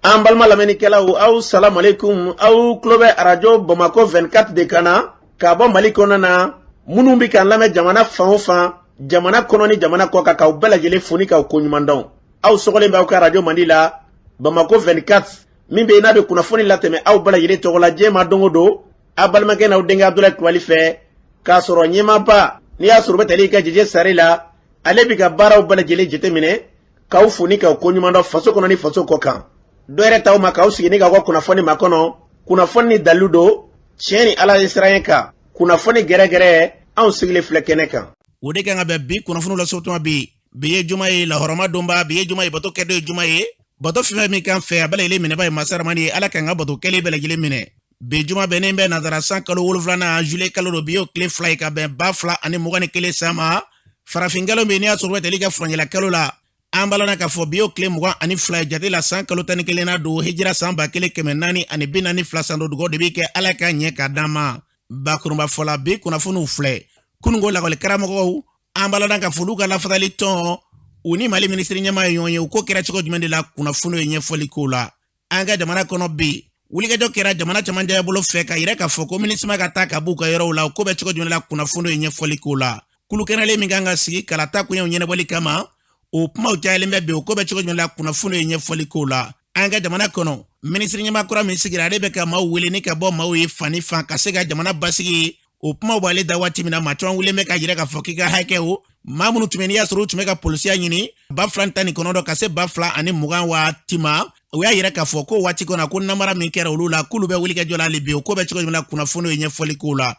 An balima lamɛnnikɛlaw, aw salamalekun. Aw tulo bɛ arajo Bamakɔ 24 de kan na ka bɔ Mali kɔnɔna na. Minnu bɛ k'an lamɛn jamana fan o fan, jamana kɔnɔ ni jamana kɔ kan, k'aw bɛɛ lajɛlen fo ni k'aw koɲuman dɔn. Aw sɔgɔlen bɛ aw ka arajo mandi la, Bamakɔ 24, min bɛ yen n'a bɛ kunnafoni latɛmɛ aw bɛɛ lajɛlen tɔgɔ la diɲɛ ma don o don, aw balimakɛ n'aw denkɛ Abudulayi Kulubali fɛ, k'a sɔrɔ ɲɛmaaba n'i y'a sɔrɔ u bɛ tali kɛ Jeje Sare la, ale bɛ ka baaraw bɛɛ lajɛlen jateminɛ, k'aw fo ni k'aw koɲuman dɔn faso kɔnɔ ni faso kɔ kan. Dɔ yɛrɛ t'aw ma k'aw sigi ni k'aw ka kunnafoni makɔnɔ, kunnafoni ni dalilu don, tiɲɛ ni Ala ye siran kan, kunnafoni gɛrɛgɛrɛ, anw sigilen filɛ kɛnɛ kan. O de kan ka bɛn bi kunnafoniw la sotuma bi. Bi ye juma ye, lahɔrɔma donba. Bi ye juma ye, bato kɛdon ye juma ye. Bato fɛn fɛn min kan fɛ, a bɛɛ lajɛlen minɛba ye masaramani ye. Ala k'an ka bato kɛlen bɛɛ lajɛlen minɛ. Bi juma bɛnnen bɛ nazara san kalo 7nan, juillet kalo don. Bi y'o tile 2 ye ka bɛn 2021 san ma. Farafin kalo min n'i y'a sɔrɔ bɛ tali kɛ furancɛla kalo la, an balana k'a fɔ bi y'o tile 22 ye jate la, san kalo 11nan don, hijira san 1442 san don. Dugawu de bɛ kɛ, Ala ka ɲɛ k'a d'an ma. Bakurunba fɔla, bi kunnafoniw filɛ. Kununko lakɔli karamɔgɔw, an balana k'a fɔ olu ka lafasali tɔn, u ni Mali minisiri ɲɛmaa ye ɲɔgɔn ye. U ko kɛra cogo jumɛn de la? Kunnafoniw ye ɲɛfɔli k'o la. An ka jamana kɔnɔ bi, wulikajɔ kɛra jamana camancɛ bolo fɛ ka yira k'a fɔ ko Minusma ka taa ka b'u ka yɔrɔw la. O ko bɛ cogo jumɛn la? Kunnafoniw ye ɲɛfɔli k'o la. Kulu kɛnɛlen min kan ka sigi kalata koɲɛw ɲɛnabɔli kama, o kumaw cayalen bɛ bi. O ko bɛ cogo jumɛn la? Kunnafoniw ye ɲɛfɔli k'o la. An ka jamana kɔnɔ, minisiri ɲɛmaa kura min sigira, ale bɛ ka maaw wele ni ka bɔ maaw ye fan ni fan ka se ka jamana basigi. O kumaw b'ale da waati min na, maa caman wulilen bɛ ka jira k'a fɔ k'i ka hakɛ o maa minnu tun bɛ, n'i y'a sɔrɔ u tun bɛ ka polisiya ɲini 2019 ka se 2020 waati ma, u y'a yira k'a fɔ ko waati kɔnɔ ko namara min kɛra olu la, k'olu bɛ wulikajɔ la hali bi. O ko bɛ cogo jumɛn na? Kunnafoniw ye ɲɛfɔli k'o la.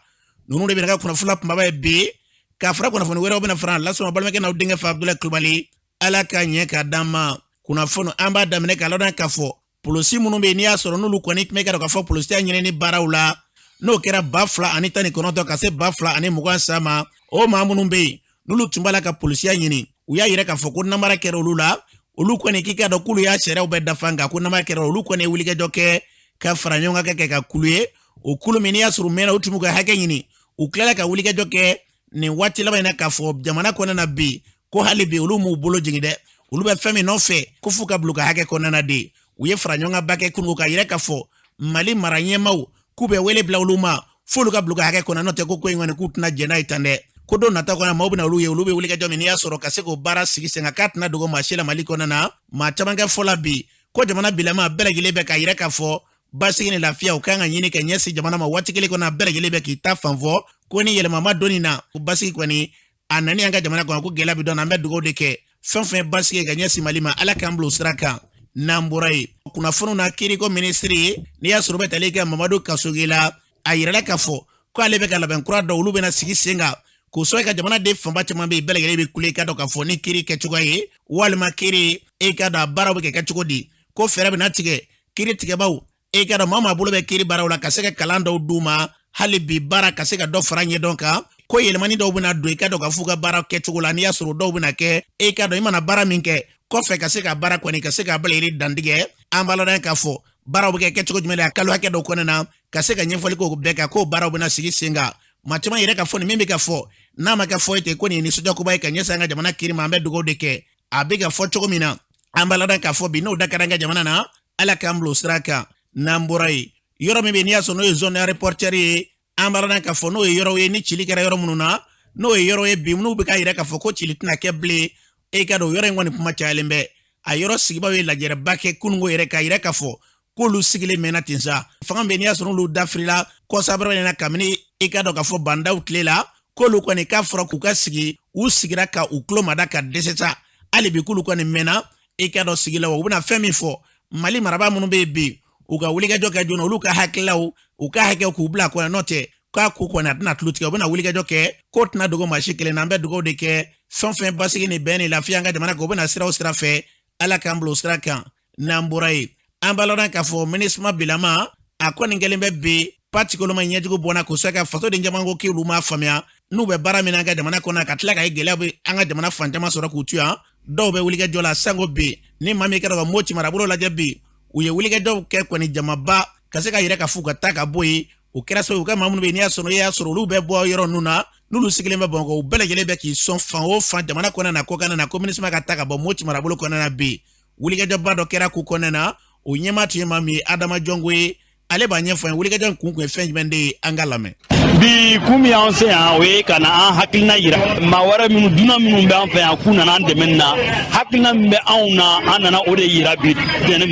Ninnu de bɛna ka kunnafoni kunbaba ye bi, k'a fara kunnafoni wɛrɛw bɛna fara lasɔrɔ balimakɛ n'aw denkɛ fɛ, Abudulayi Kulubali. Ala ka ɲɛ k'a d'an ma. Kunnafoni, an b'a daminɛ k'a ladɔn k'a fɔ polisi minnu bɛ yen n'i y'a sɔrɔ n'olu kɔni tun bɛ ka dɔn k'a fɔ polisiya ɲinini baaraw la, n'o kɛra 2019 ka se 2020 san ma, o maa minnu bɛ yen n'olu tun b'a la ka polisiya ɲini, u y'a yira k'a fɔ ko namara kɛra olu la. Olu kɔni, k'i k'a dɔn k'olu y'a sariyaw bɛɛ dafa, nka ko namara kɛra olu. Kɔni ye wulikajɔ kɛ ka fara ɲɔgɔn kan kɛ ka kulu ye. O kulu min n'i y'a sɔrɔ u mɛnna, u tun b'u ka hakɛ ɲini, u tilala ka wulikajɔ kɛ nin waati laban in na k'a fɔ jamana kɔnɔna na bi ko hali bi olu m'u bolo jigin dɛ. Olu bɛ fɛn min nɔfɛ ko f'u ka bila u ka hakɛ kɔnɔna na de. U ye fara ɲɔgɔn kan ba kɛ kununko ka yira k'a fɔ Mali mara ɲɛmaaw k'u bɛ wele bila olu ma f'olu ka bila u ka hakɛ kɔnɔ, n'o tɛ ko in kɔni k'u tɛna jɛn n'a ye tan dɛ. Ko don nata kɔnɔ, maaw bɛna olu ye, olu bɛ wulikajɔ min n'i y'a sɔrɔ ka se k'o baara sigi sen kan, k'a tɛna dogo maa si la Mali kɔnɔna na. Maa caman kɛ fɔ la bi ko jamana bilama bɛɛ lajɛlen bɛ k'a yira k'a fɔ basigi ni lafiya o kan ka ɲini ka ɲɛsin jamana ma. Waati kelen kɔnɔ, bɛɛ lajɛlen bɛ k'i ta fan fɔ ko ni yɛlɛma ma don nin na, ko basigi kɔni a nani an ka jamana kɔnɔ, ko gɛlɛya bɛ dɔn. An bɛ dugawu de kɛ, fɛn fɛn basigi ka ɲɛsin Mali ma, Ala k'an bila o sira kan. N'an bɔra yen, kunnafoniw na, kiriko minisiri n'i y'a sɔrɔ bɛ tali kɛ Mamadu Kasoge la, a yirala k'a fɔ ko ale bɛ ka labɛn kura dɔ, olu bɛna sigi sen kan k'o sɔrɔ ka jamanaden fanba caman bɛ yen, bɛɛ lajɛlen bɛ kule i ka dɔn k'a fɔ ni kiri kɛcogoya ye, walima kiri e ka dɔn a baaraw bɛ kɛ cogo di, ko fɛɛrɛ bɛna tigɛ kiri tigɛbaw, e ka dɔn maa maa bolo bɛ kiri baaraw la, ka se ka kalan dɔw d'u ma hali bi baara ka se ka dɔ fara ɲɛdɔn kan, ko yɛlɛmani dɔw bɛna don i ka dɔn ka f'u ka baara kɛcogo la. N'i y'a sɔrɔ dɔw bɛna kɛ, e ka dɔn i mana baara min kɛ kɔfɛ, ka se ka baara kɔni ka se ka bɛɛ lajɛlen dantigɛ. An b'a ladɔn k'a fɔ baaraw bɛ kɛ kɛcogo jumɛn la kalo hakɛ dɔw kɔnɔna na, ka se ka ɲɛfɔli k'o bɛɛ kan, k'o baaraw bɛna sigi sen kan. Maa caman yɛrɛ ka fɔ nin min bɛ ka fɔ n'a ma kɛ fɔ ye ten, ko nin ye nisɔndiyakoba ye ka ɲɛsin an ka jamana kiri ma. An bɛ dugawu de kɛ a bɛ ka fɔ cogo min na. An b'a ladɔn k'a fɔ bi n'o da kɛra an ka jamana na, Ala k'an bila o sira kan. N'an bɔra yen, yɔrɔ min bɛ n'i y'a sɔrɔ n'o ye zone aéroportuaire ye, an b'a ladɔn k'a fɔ n'o ye yɔrɔw ye ni cili kɛra yɔrɔ minnu na, n'o ye yɔrɔ ye bi n'u bɛ k'a yira k'a fɔ ko cili tɛna kɛ bilen, e ka dɔn yɔrɔ in kɔni kuma cayalen bɛ. A yɔrɔ sigibaaw ye lajɛrɛba kɛ kununko yɛrɛ k'a yira k'a fɔ k'olu sigilen mɛnna ten sa. Fanga bɛ n'i y'a sɔrɔ olu dafirila kɔsabara in na kabini i ka dɔn k'a fɔ Bah N'Daw tile la, k'olu kɔni k'a fɔra k'u ka sigi, u sigira ka u tulo mada ka dɛsɛ sa. Hali bi k'olu kɔni mɛnna i ka dɔn sigi la wa. U bɛna fɛn min fɔ Mali marabaa minnu bɛ yen bi, u ka wulikajɔ kɛ joona, olu ka hakililaw, u ka hakɛw k'u bila kɔnɔ, n'o tɛ k'a ko kɔni a tɛna tulo tigɛ. U bɛna wulikajɔ kɛ k'o tɛna dogo maa si kelen na. An bɛ dugawu de kɛ, fɛn fɛn basigi ni bɛn ni lafiya an ka jamana kan, u bɛna sira o sira fɛ, Ala k'an bila o sira kan. N'an bɔra yen, an b'a ladɔn k'a fɔ Minusma bilama a kɔni kɛlen bɛ bi patikoloma ɲɛjugu bɔnna k'o se ka fasoden caman ko k'olu m'a faamuya n'u bɛ baara min na an ka jamana kɔnɔ, ka tila ka ye gɛlɛya bɛ an ka jamana fan caman sɔrɔ k'u to yan. Dɔw bɛ wulikajɔ la sanko bi ni maa min kɛra ka Moti marabolo lajɛ bi, u ye wulikajɔw kɛ kɔni jamaba ka se ka yɛrɛ ka f'u ka taa ka bɔ yen. O kɛra sababu u ka maa minnu bɛ yen n'i y'a sɔrɔ i y'a sɔrɔ olu bɛ bɔ yɔrɔ ninnu na, n'olu sigilen bɛ Bamakɔ, u bɛɛ lajɛlen bɛ k'i sɔn fan o fan jamana kɔnɔna na, kɔkan na, ko Minusma ka taa ka bɔ Moti marabolo kɔnɔna na bi. Wulikajɔba dɔ kɛra k'u kɔnɔna na. O ɲɛmaa tun ye maa min ye, Adama Jɔngo ye. Ale b'a ɲɛfɔ an ye wulikajɔ in kun kun ye fɛn jumɛn de ye. An ka lamɛn. Bi kun min y'an se yan, o ye ka na an hakilina yira maa wɛrɛ minnu, dunan minnu bɛ an fɛ yan k'u nana an dɛmɛ na. Hakilina min bɛ anw na, an nana o de yira bi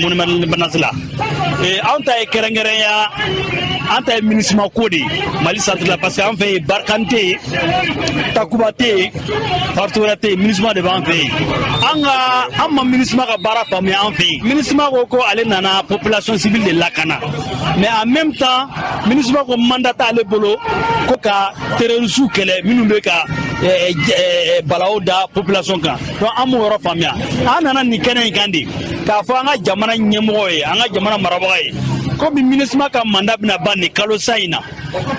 monument de l'Indépendance la. Anw ta ye kɛrɛnkɛrɛnya, an ta ye MINUSMA ko de ye Mali centre la, parce que an fɛ yen Barkhane tɛ yen, Takuba tɛ yen, parti wɛrɛ tɛ yen, MINUSMA de b'an fɛ yen. An ka an ma MINUSMA ka baara faamuya an fɛ yen. MINUSMA ko ko ale nana population civile de lakana, mais en même temps MINUSMA ko mandat t'ale bolo ko ka terroriste kɛlɛ minnu bɛ ka balawu da population kan. Donc an m'o yɔrɔ faamuya. An nana nin kɛnɛ in kan de k'a fɔ an ka jamana ɲɛmɔgɔ ye, an ka jamana marabaga ye, komi MINUSMA ka mandat bɛna ban nin kalo sa in na,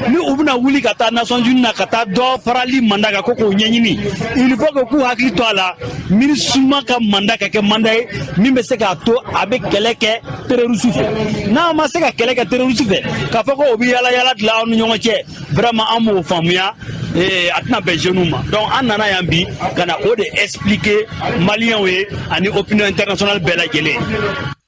ni u bɛna wuli ka taa Nations Unies na ka taa dɔ farali mandat kan ko k'o ɲɛɲini, il faut que k'u hakili to a la, MINUSMA ka mandat ka kɛ mandat ye min bɛ se k'a to a bɛ kɛlɛ kɛ terroriste fɛ. N'a ma se ka kɛlɛ kɛ terroriste fɛ, k'a fɔ ko o bɛ yala yala dilan aw ni ɲɔgɔn cɛ, vraiment an m'o faamuya, a tɛna bɛn jeunes ma. Donc an nana yan bi ka na o de expliquer Maliyɛnw ye ani opinion internationale bɛɛ lajɛlen.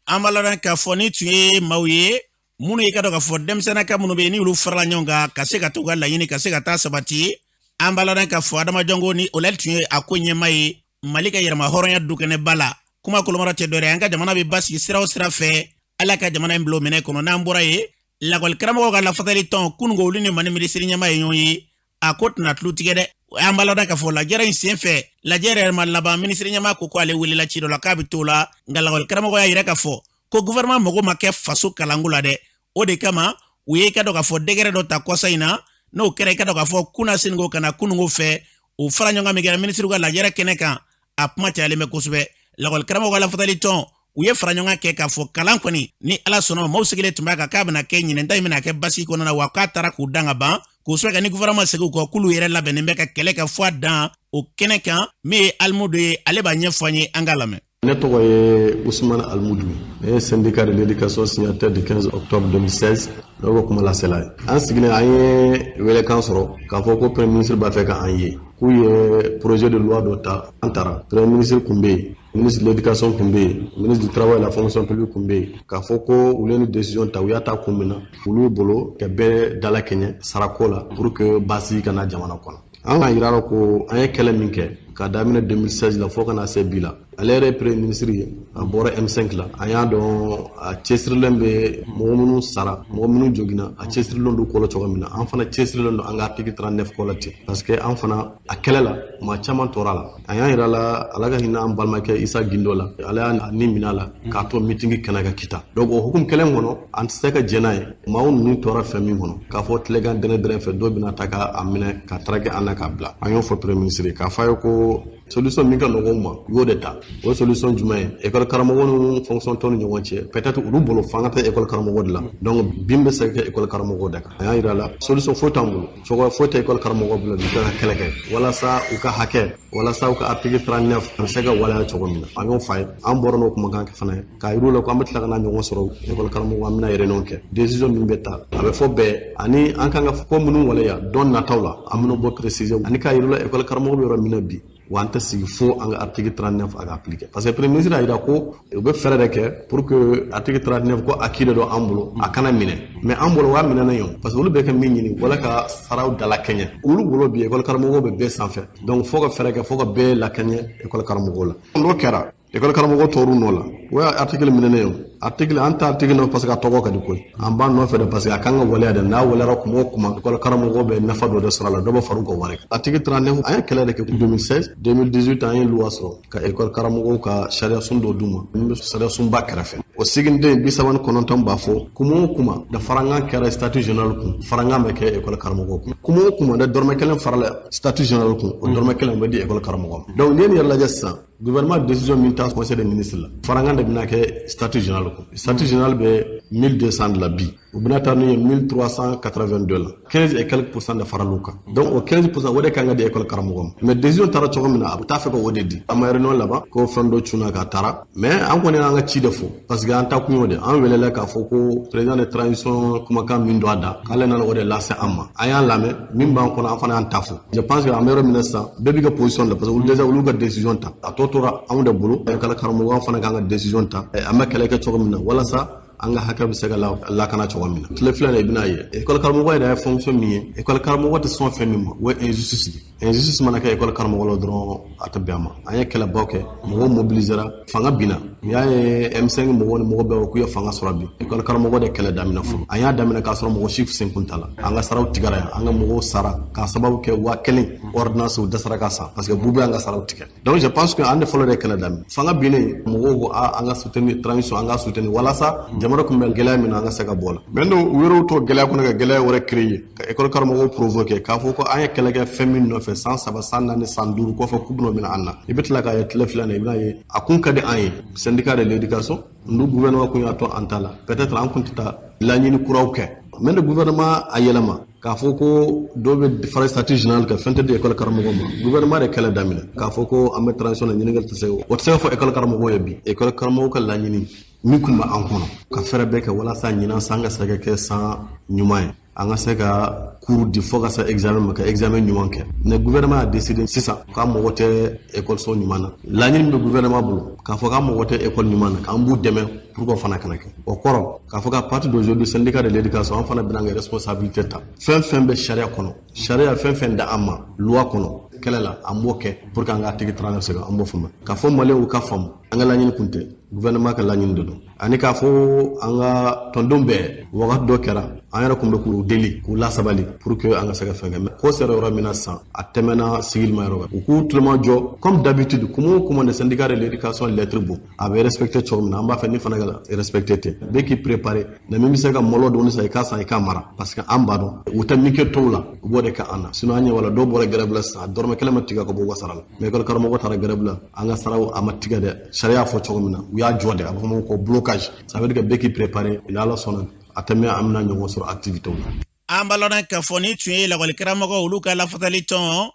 An b'a ladɔn k'a fɔ ni tun ye maaw ye minnu ye ka dɔn k'a fɔ denmisɛnninka minnu bɛ yen, ni olu farala ɲɔgɔn kan ka se ka t'u ka laɲini ka se ka taa sabati. An b'a ladɔn k'a fɔ Adama Jɔngo ni o tun ye a ko ɲɛma ye Mali ka yɛrɛma hɔrɔnya dukɛnɛba la. Kuma kolomara tɛ dɔwɛrɛ, an ka jamana bɛ basigi sira o sira fɛ, Ala ka jamana in bila o minɛ kɔnɔ. N'an bɔra yen, lakɔli karamɔgɔw ka lafasali tɔn, kununko olu ni Mali minisiri ɲɛma ye ɲɔgɔn ye. A ko tɛna tulo tigɛ dɛ. An b'a ladɔn k'a fɔ lajɛrɛ in sen fɛ, lajɛrɛ yɛrɛ ma laban, minisiri ɲɛma ko ko ale welela ci dɔ la k'a bɛ t'o la. Nka lakɔli karamɔgɔ y'a yira k'a fɔ ko gouvernement mago ma kɛ faso kalanko la dɛ. O de kama u ye i ka dɔn k'a fɔ décret dɔ ta kɔsa in na, n'o kɛra i ka dɔn k'a fɔ kunna siniko ka na kununko fɛ, o fara ɲɔgɔn kan min kɛra minisiriw ka lajɛrɛ kɛnɛ kan, a kuma cayalen bɛ kosɛbɛ. Lakɔli karamɔgɔ ka lafasali tɔn, u ye fara ɲɔgɔn kan kɛ k'a fɔ kalan kɔni, ni Ala sɔnna ma, maaw sigilen tun b'a kan k'a bɛna kɛ ɲinɛn ta in bɛna kɛ basigi kɔnɔna na, wa k'a taara k'u dan ka ban k'o sɔrɔ kɛ ni gouvernement segin kɔ, k'olu yɛrɛ labɛnnen bɛ ka kɛlɛ kɛ fɔ a dan o kɛnɛ kan. Min ye Alimudu ye, ale b'a ɲɛfɔ an ye, an k'a lamɛn. Ne tɔgɔ ye Ousmane Almoudou, ne ye syndicat de l'éducation signataire du 15 octobre 2016 n'o bɛ kuma lasela ye. An sigilen, an ye welekan sɔrɔ k'a fɔ ko premier ministre b'a fɛ ka an ye, k'u ye projet de loi dɔ ta. An taara, premier ministre kun bɛ yen, ministre de l'éducation kun bɛ yen, ministre du Travail et la Fonction publique kun bɛ yen, k'a fɔ ko olu ye ni décision ta. U y'a ta kun min na, olu bolo ka bɛɛ dalakɛɲɛ sarako la pour que basigi ka na jamana kɔnɔ. An k'a yira ko an ye kɛlɛ min kɛ ka daminɛ 2016 la fo ka na se bi la, ale yɛrɛ ye premier ministre ye, a bɔra M5 la, an y'a dɔn a cɛsirilen bɛ mɔgɔ minnu sara, mɔgɔ minnu joginna, a cɛsirilen don ko la cogo min na, an fana cɛsirilen don an ka article 39 ko la ten, parce que an fana a kɛlɛ la, maa caman tora la. An y'a yira la, Ala ka hinɛ an balimakɛ Isa Gindo la, Ala y'a ni minɛ a la k'a to meeting kɛnɛ ka Kita. Donc o hukumu kelen kɔnɔ, an tɛ se ka jɛn n'a ye maaw ninnu tora fɛn min kɔnɔ, k'a fɔ tilegan dɛrɛ dɛrɛ fɛ dɔw bɛna ta k'a minɛ ka traquer an na k'a bila. An y'o fɔ premier ministre ye k'a fɔ a ye ko solution min ka nɔgɔn u ma, u y'o de ta. O solution jumɛn ye? École karamɔgɔ ni fonction tɔ ni ɲɔgɔn cɛ, peut-être olu bolo fanga tɛ école karamɔgɔ de la, donc bin bɛ se ka kɛ école karamɔgɔ de kan. A y'a yira la solution foyi t'an bolo, cogoya foyi tɛ école karamɔgɔ bolo bi ka kɛlɛ kɛ walasa u ka hakɛ, walasa u ka article 39 a bɛ se ka waleya cogo min na. An y'o f'a ye. An bɔra n'o kumakan fana ye k'a yir'u la ko an bɛ tila ka na ɲɔgɔn sɔrɔ école karamɔgɔ, an bɛna réunion kɛ. Décision min bɛ ta, a bɛ fɔ bɛɛ ani an kan ka ko minnu waleya don nataw la, an bɛna bɔ préciser ani k'a yir'u la école karamɔgɔ bɛ yɔrɔ min na bi, wa an tɛ sigi fo an ka article 39 a ka appliquer, parce que premier ministre y'a jira ko u bɛ fɛɛrɛ de kɛ pour que article 39 ko acquis de don an bolo, a kana minɛ. Mais an bolo o y'a minɛ yen, parce que olu bɛ kɛ min ɲini wala ka saraw dalakɛɲɛ olu bolo bi, école karamɔgɔw bɛ bɛɛ sanfɛ. Donc fo ka fɛɛrɛ kɛ fo ka bɛɛ lakɛɲɛ école karamɔgɔw la. N'o kɛra, école karamɔgɔ tɔɔrɔ nɔ la, o y'a article minɛnen ye. Article, an ta article nɔ parce que a tɔgɔ ka di koyi, an b'a nɔfɛ de parce que a kan ka waleya de. N'a waleyara kuma o kuma, école karamɔgɔ bɛ nafa dɔ de sɔrɔ a la, dɔ bɛ far'u ka wari kan. Article 39, an ye kɛlɛ de kɛ 2016, 2018, an ye loi sɔrɔ ka école karamɔgɔw ka sariya sun dɔ d'u ma min bɛ sariya sunba kɛrɛfɛ. O siginiden 39 b'a fɔ kuma o kuma da farankan kɛra statut général kun, farankan bɛ kɛ école karamɔgɔ kun. Kuma o kuma da dɔrɔmɛ kelen farala statut général kun, o dɔrɔmɛ kelen bɛ di école karamɔgɔ ma. Donc n'i ye nin yɛrɛ lajɛ sisan, gouvernement décision min ta conseil des ministres la, farankan de bɛna kɛ statut général kun. Statut général bɛ 1200 de la bi, u bɛna taa n'u ye 1382 la, 15 et quelques pourcent de faral'u kan. Donc o 15%, o de kan ka di école karamɔgɔ ma. Mais décision taara cogo min na, u t'a fɛ ka o de di. An ma réunion laban ko fɛn dɔ cunna ka taara, mais an kɔni y'an ka ci de fɔ, parce que an ta kun y'o de. An welela k'a fɔ ko président de transition kumakan min don a da, k'ale nana o de lase an ma. An y'a lamɛn, min b'an kɔnɔ, an fana y'an ta fɔ. Je pense que an bɛ yɔrɔ min na sisan, bɛɛ b'i ka position la, parce que olu déjà olu ka décision ta, a tɔ tora anw de bolo. École karamɔgɔ, an fana k'an ka décision ta, an bɛ kɛlɛ kɛ cogo min na walasa an ka hakɛ bɛ se ka lakana cogo min na. Tile filɛ, i bɛna ye école karamɔgɔ yɛrɛ ye fonction min ye, école karamɔgɔ tɛ sɔn fɛn min ma, o ye injustice de. Injustice mana kɛ école karamɔgɔ la dɔrɔn, a tɛ bɛn a ma. An ye kɛlɛbaw kɛ, mɔgɔw mobilisera, fanga binna. N'i y'a ye M5 mɔgɔw ni mɔgɔ bɛɛ k'u ye fanga sɔrɔ bi, école karamɔgɔ de kɛlɛ daminɛ fɔlɔ. An y'a daminɛ k'a sɔrɔ mɔgɔ si sen kun t'a la. An ka saraw tigɛra yan, an ka mɔgɔw sara k'a sababu kɛ 1000 ordonnance, u dɛsɛra ka san parce que Boubèye an ka saraw tigɛ. Donc je pense que an de fɔlɔ de kɛlɛ daminɛ. Fanga binnen, mɔgɔw ko a an ka soutenir transition, an ka soutenir walasa jamana kun bɛ gɛlɛya min na, an ka se ka bɔ a la. Maintenant, u yɛrɛw to gɛlɛya kɔnɔ ka gɛlɛya wɛrɛ créer, ka école karamɔgɔw provoquer k'a fɔ ko an ye kɛlɛ kɛ fɛn min nɔfɛ san 3, san 4, san 5 kɔfɛ, k'u bɛna minɛ an na. I bɛ tila k'a ye tile filɛ nin, i bɛna ye a kun ka di an ye. Syndicat de l'éducation n'u gouvernement kun y'a to an ta la, peut-être an kun tɛ taa laɲini kuraw kɛ. Mais de gouvernement a yɛlɛma k'a fɔ ko dɔw bɛ fara statut général kan, fɛn tɛ di école karamɔgɔ ma. Gouvernement de kɛlɛ daminɛ k'a fɔ ko an bɛ transition na, ɲininkali tɛ se, o tɛ se ka fɔ école karamɔgɔw ye bi. École karamɔgɔw ka laɲini min kun bɛ an kɔnɔ, ka fɛɛrɛ bɛɛ kɛ walasa ɲinan san ka se ka kɛ san ɲuman ye, an ka se ka cours di fo ka se examen ma, ka examen ɲuman kɛ. Mais gouvernement a décidé sisan k'an mago tɛ école so ɲuman na. Laɲini min bɛ gouvernement bolo k'a fɔ k'an mago tɛ école ɲuman na, k'an b'u dɛmɛ pour que o fana kana kɛ, o kɔrɔ k'a fɔ qu'à partir d'aujourd'hui, syndicat de l'éducation, an fana bɛna an ka responsabilité ta. Fɛn fɛn bɛ sariya kɔnɔ, sariya fɛn fɛn da an ma loi kɔnɔ, kɛlɛ la, an b'o kɛ pour que an ka tigi traverser. An b'o faamu k'a fɔ maliyɛnw ka faamu, an ka laɲini kun tɛ, gouvernement ka laɲini de don. Ani k'a fɔ an ka tɔndenw bɛɛ, wagati dɔ kɛra, an yɛrɛ kun bɛ k'u deli, k'u lasabali pour que an ka se ka fɛn kɛ. Mais ko sera yɔrɔ min na sisan, a tɛmɛna sigili ma yɔrɔ, u k'u tulomajɔ. Comme d'habitude, kuma o kuma ni syndicat de l'éducation lettre bɔ, a bɛ respecté cogo min na, an b'a fɛ ni fana ka respecté ten. Bɛɛ k'i préparé na, min bɛ se ka malo dɔɔni san, i k'a san, i k'a mara, parce que an b'a dɔn u tɛ min kɛ tɔw la, u b'o de kɛ an na. Sinon an ɲɛ wala dɔw bɔra grève la sisan, dɔrɔmɛ kelen ma tigɛ ka bɔ u ka sara la. Mais école karamɔgɔ taara grève la, an ka saraw a ma tigɛ dɛ. Sariya fɔ cogo min na, u y'a jɔ de, a bɛ fɔ ma ko blocage. Ça veut dire que bɛɛ k'i préparé, ni Ala sɔnna, a tɛ mɛn, an bɛna ɲɔgɔn sɔrɔ activité la. An b'a lɔn k'a fɔ ni tun ye lakɔlikaramɔgɔ olu ka lafasali tɔn,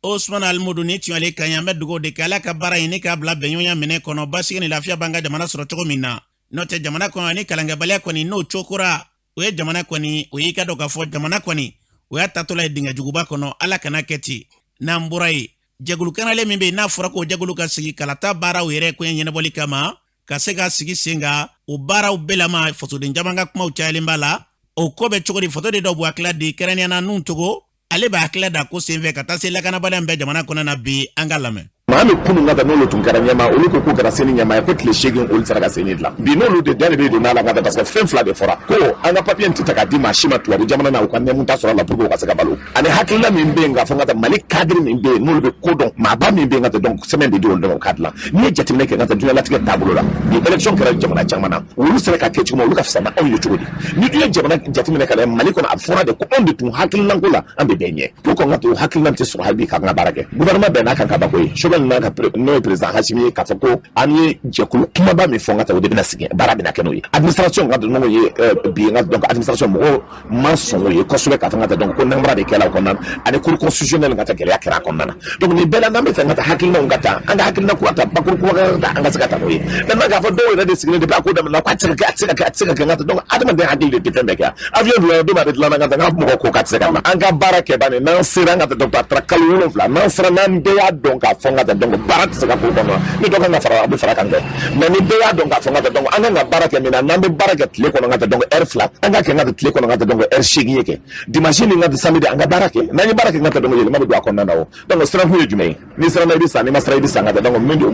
Osman Alimudu, ni tun y'ale kan ye. An bɛ dugawu de kɛ, Ala ka baara ɲini k'a bila bɛnɲɔgɔnya minɛ kɔnɔ, basigi ni lafiya b'an ka jamana sɔrɔ cogo min na. N'o tɛ, jamana kɔnɔ ni kalankɛbaliya kɔni n'o cokora, o ye jamana kɔni, o y'i ka dɔn k'a fɔ jamana kɔni o y'a tatɔla ye dingɛ juguba kɔnɔ. Ala kana kɛ ten. N'an bɔra yen, jɛkulu kanalen min bɛ yen, n'a fɔra k'o jɛkulu ka sigi kalata baaraw yɛrɛ koɲɛ ɲɛnabɔli kama, ka se ka sigi sen kan, o baaraw bɛɛ lama, fasoden caman ka kumaw cayalen b'a la. O ko bɛ cogo di? Foto de dɔw b'u hakilila di, kɛrɛnkɛrɛnnenya na n'u togo ale b'a hakilila da ko senfɛ ka taa se lakanabaliya min bɛ jamana kɔnɔ na bi. An ka lamɛn. Maa min kunun ka taa, n'olu tun kɛra ɲɛmaa, olu ko k'u kɛra CENI ɲɛmaa ye ko tile 8, olu sera ka CENI dilan. Bi n'olu de da de bɛ don n'a la ka taa, parce que fɛn fila de fɔra ko an ka papiye tɛ ta ka di maa si ma tubabu jamana na, u ka nɛmu ta sɔrɔ a la pour que u ka se ka balo. Ani hakilina min bɛ yen k'a fɔ ka taa Mali cadre min bɛ yen, n'olu bɛ ko dɔn, maaba min bɛ yen ka taa, donc sɛbɛn de di olu de ma u k'a dilan. N'i ye jateminɛ kɛ ka taa diɲɛlatigɛ taabolo la, ni élection kɛra jamana caman na, olu sera ka kɛ cogo min, olu ka fisa na anw ye cogo di? Ni dun ye jamana jateminɛ ka lajɛ Mali kɔnɔ, a fɔra de ko anw de tun hakilinako la an bɛ bɛɛ ɲɛ pour que an ka to hakilina tɛ sɔrɔ hali bi k'an ka baara kɛ. Gouvernement bɛn n'a kan ka ban ko ye Choguel n'a ka, n'o ye président Assimi ye, k'a fɔ ko an ye jɛkulu kumaba min fɔ n ka taa, o de bɛna sigi, baara bɛna kɛ n'o ye. Administration ka n'o ye bi n ka, donc administration mɔgɔw ma sɔn o ye kosɛbɛ, k'a fɔ n ka taa, donc ko namara de kɛla o kɔnɔna na, ani cour constitutionnelle ka taa gɛlɛya kɛra a kɔnɔna na. Donc nin bɛɛ la, n'an bɛ fɛ ka taa hakilinaw ka taa, an ka hakilina kura ta, bakuru kura ka taa, an ka se ka taa n'o ye. Maintenant k'a fɔ dɔw yɛrɛ de sigilen depuis a ko daminɛ ko a tɛ se ka kɛ, a tɛ se ka kɛ, a tɛ se ka kɛ, n ka taa, donc adamaden hakili de tɛ fɛn bɛɛ kɛ. Avion dilan don, a bɛ dilan, ka taa n ka mɔgɔ ko k'a tɛ se ka na. An ka baara kɛ bani, n'an sera an ka taa, donc a taara kalo 7, n'an sera, n'an bɛɛ y'a dɔn k'a fɔ n ka taa, donc baara tɛ se ka k'o kɔnɔ, ni dɔ kan ka fara, a bɛ fara kan kɛ. Mais ni bɛɛ y'a dɔn k'a fɔ n ka taa, donc an kan ka baara kɛ min na, n'an bɛ baara kɛ tile kɔnɔ, n ka taa, donc heure 2, an ka kɛ n ka taa tile kɔnɔ, n ka taa, donc heure 8 ye kɛ dimanche ni n ka taa samedi, an ka baara kɛ. N'an ye baara kɛ, n ka taa, donc yɛlɛma bɛ don a kɔnɔna na. O donc sirankun ye jumɛn ye? Ni siranna i bɛ sa, n'i ma siran i bɛ sa. N ka taa, donc min don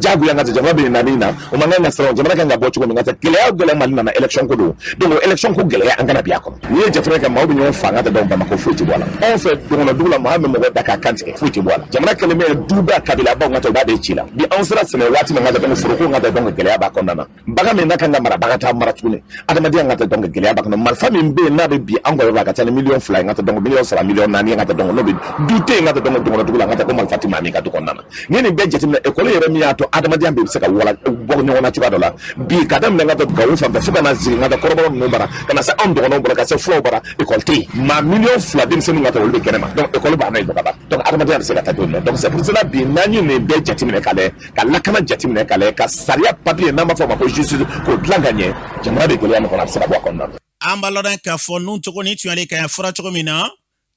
diyagoya, n ka taa, jamana bɛ na min na, o man kan ka siran. Jamana kan ka bɔ cogo min, ka taa gɛlɛya o gɛlɛya, Mali nana élection ko don, donc o élection ko gɛlɛya, an kana bi a kɔnɔ. N'i ye jateminɛ kɛ, maaw bɛ ɲɔgɔn fa, n ka taa, donc Bamakɔ foyi tɛ bɔ a la. Anw fɛ dɔgɔnɔ dugu la, maa min mɔgɔ da k'a kan tigɛ, foyi tɛ bɔ a la. Jamana kɛlen bɛ du bɛɛ kabilabaw ka taa u b'a bɛɛ ci la. Bi anw sera sɛnɛ waati min ka taa, donc foroko ka taa, donc gɛlɛya b'a kɔnɔna na. Bagan min n'a kan ka mara, bagan t'a mara tuguni. Adamadenya ka taa, donc gɛlɛya b'a kɔnɔ. Marifa min bɛ yen n'a bɛ bi an kɔrɔ, a ka ca ni 2 miliyɔn ye ka taa, donc 3 miliyɔn, 4 miliyɔn ye ka taa, donc n'o bɛ du tɛ yen ka taa, donc dɔgɔnɔdugu la ka taa ko marifa tɛ maa min ka du kɔnɔna na. N'i ye nin bɛɛ jateminɛ, ekɔli yɛrɛ min y'a to adamadenya bɛɛ bɛ se ka wala bɔ ɲɔgɔn na cogoya dɔ la bi, ka daminɛ ka taa Gawo fan fɛ fo ka na sigi ka taa kɔrɔbɔrɔ ninnu bara, ka na se anw dɔgɔnɔw bara, ka se fulaw bara, ekɔli tɛ yen. Maa 2 miliyɔn denmisɛnninw ka taa, olu bɛ kɛnɛma, donc ekɔli b'a na yen ka ban. Donc adamadenya bɛ se ka taa cogo min na, donc c'est pour cela bi n'an ye nin bɛɛ jateminɛ ka lajɛ, ka lakana jateminɛ ka lajɛ, ka sariya papier n'an b'a fɔ o ma ko justice k'o dilan ka ɲɛ, jamana bɛ gɛlɛya min kɔnɔ, a bɛ se ka bɔ a kɔnɔna na. An b'a lɔdɔn k'a fɔ nun cogo ni tuyalen ka fɔra cogo min na,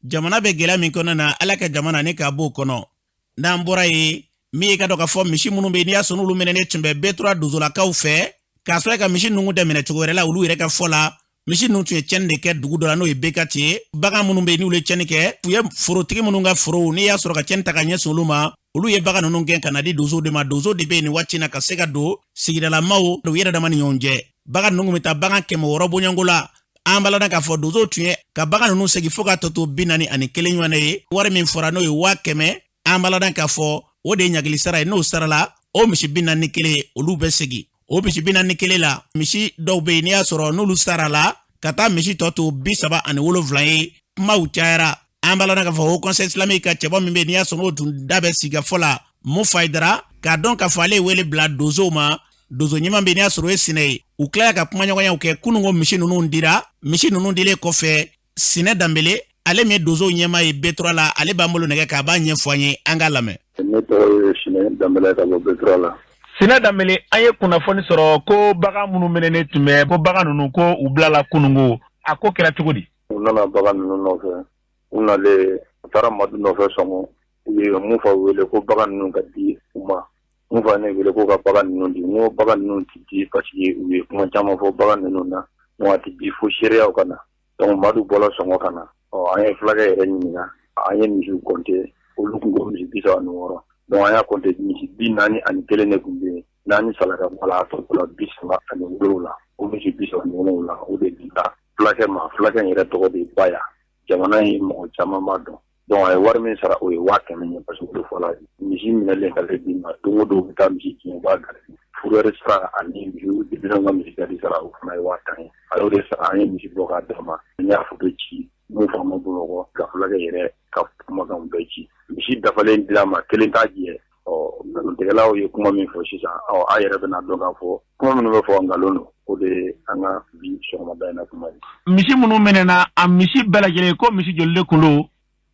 jamana bɛ gɛlɛya min kɔnɔ na, Ala ka jamana ne k'a b'o kɔnɔ. N'an bɔra yen, min ye ka dɔn k'a fɔ misi minnu bɛ yen, n'i y'a sɔrɔ n'olu minɛnen tun bɛ B3 dozolakaw fɛ, k'a sɔrɔ ka misi ninnu tɛ minɛ cogo wɛrɛ la, olu yɛrɛ ka fɔ la, misi ninnu tun ye tiɲɛni de kɛ dugu dɔ la, n'o ye B4 ye. Bagan minnu bɛ yen, n'olu ye tiɲɛni kɛ, u ye forotigi minnu ka forow, n'i y'a sɔrɔ ka tiɲɛni ta ka ɲɛsin olu ma, olu ye bagan ninnu gɛn ka na di donsow de ma. Donso de bɛ yen nin waati na ka se ka don sigidalamaw u yɛrɛ dama ni ɲɔgɔn cɛ. Bagan ninnu bɛ taa bagan 600 bɔɲɔgɔnko la. An b'a ladɔn k'a fɔ donsow tun ye ka bagan ninnu segin fo ka tɔ to 41 ɲɔgɔnna ye. Wari min fɔra, n'o ye 100 000, an b'a ladɔn k'a fɔ o de ye ɲagili sara ye. N'o sarala, o misi 41, olu bɛ segin. O misi 41 la, misi dɔw bɛ yen, n'i y'a sɔrɔ n'olu sarala, ka taa misi tɔ to 37 ye. Kumaw cayara. An b'a ladɔn k'a fɔ Haut Conseil islamique ka cɛbɔ min bɛ yen, n'i y'a sɔrɔ n'o tun da bɛ sigikafɔ la, Mufa Hayidara, k'a dɔn k'a fɔ ale ye wele bila donsow ma. Donso ɲuman bɛ yen, n'i y'a sɔrɔ o ye Sinɛ ye. U tilala ka kumaɲɔgɔnyaw kɛ kununko. Misi ninnu dira. Misi ninnu dilen kɔfɛ, Sinɛ Danbele, ale min ye donsow ɲɛmaa ye B3 la, ale b'an bolo nɛgɛ k'a b'a ɲɛfɔ an ye. An k'a lamɛn. Ne tɔgɔ ye Sinɛ Danbele ka bɔ B3 la. Sinɛ Danbele, an ye kunnafoni sɔrɔ ko bagan minnu minɛnen tun bɛ, ko bagan ninnu, ko u bilala kununko. A ko kɛra cogo di? U nana bagan ninnu nɔfɛ. U nalen, u taara Madu nɔfɛ Sɔngɔ. U ye Mufa wele ko bagan ninnu ka di u ma. Mufa ne wele ko ka bagan ninnu di. N ko bagan ninnu tɛ di, parce que u ye kuma caman fɔ bagan ninnu na. N ko a tɛ di fo seereyaw ka na. Donc Madu bɔra Sɔngɔ ka na. Ɔ, an ye fulakɛ yɛrɛ ɲininka. An ye misiw compter. Olu tun ko misi 36. Donc an y'a compter, misi 41 de tun bɛ yen. Naani sala ka bɔ a la, a tɔ tora 37. O misi 37, o de dira fulakɛ ma. Fulakɛ in yɛrɛ tɔgɔ de ye Baya. Jamana in mɔgɔ caman b'a dɔn. Donc a ye wari min sara, o ye 100 000 ye, parce que o de fɔla. Misi minɛlen ka se d'i ma, don o don u bɛ taa misi tiɲɛ, u b'a garder. Fourrière sara ani denmisɛnw ka misi garde sara, o fana ye 10 000 ye. A y'o de sara, an ye misi bɔ k'a d'a ma. N y'a photo ci mun fa ma Bamakɔ, ka fulakɛ yɛrɛ ka kumakanw bɛɛ ci. Misi dafalen dira ma, kelen t'a jɛ. Ɔ, nkalontigɛlaw ye kuma min fɔ sisan, ɔ, a yɛrɛ bɛna dɔn k'a fɔ kuma minnu bɛ fɔ, nkalon don. O de ye an ka bi sɔgɔmada in na kuma ye. Misi minnu minɛna, a misi bɛɛ lajɛlen, ko misi joli de kun don?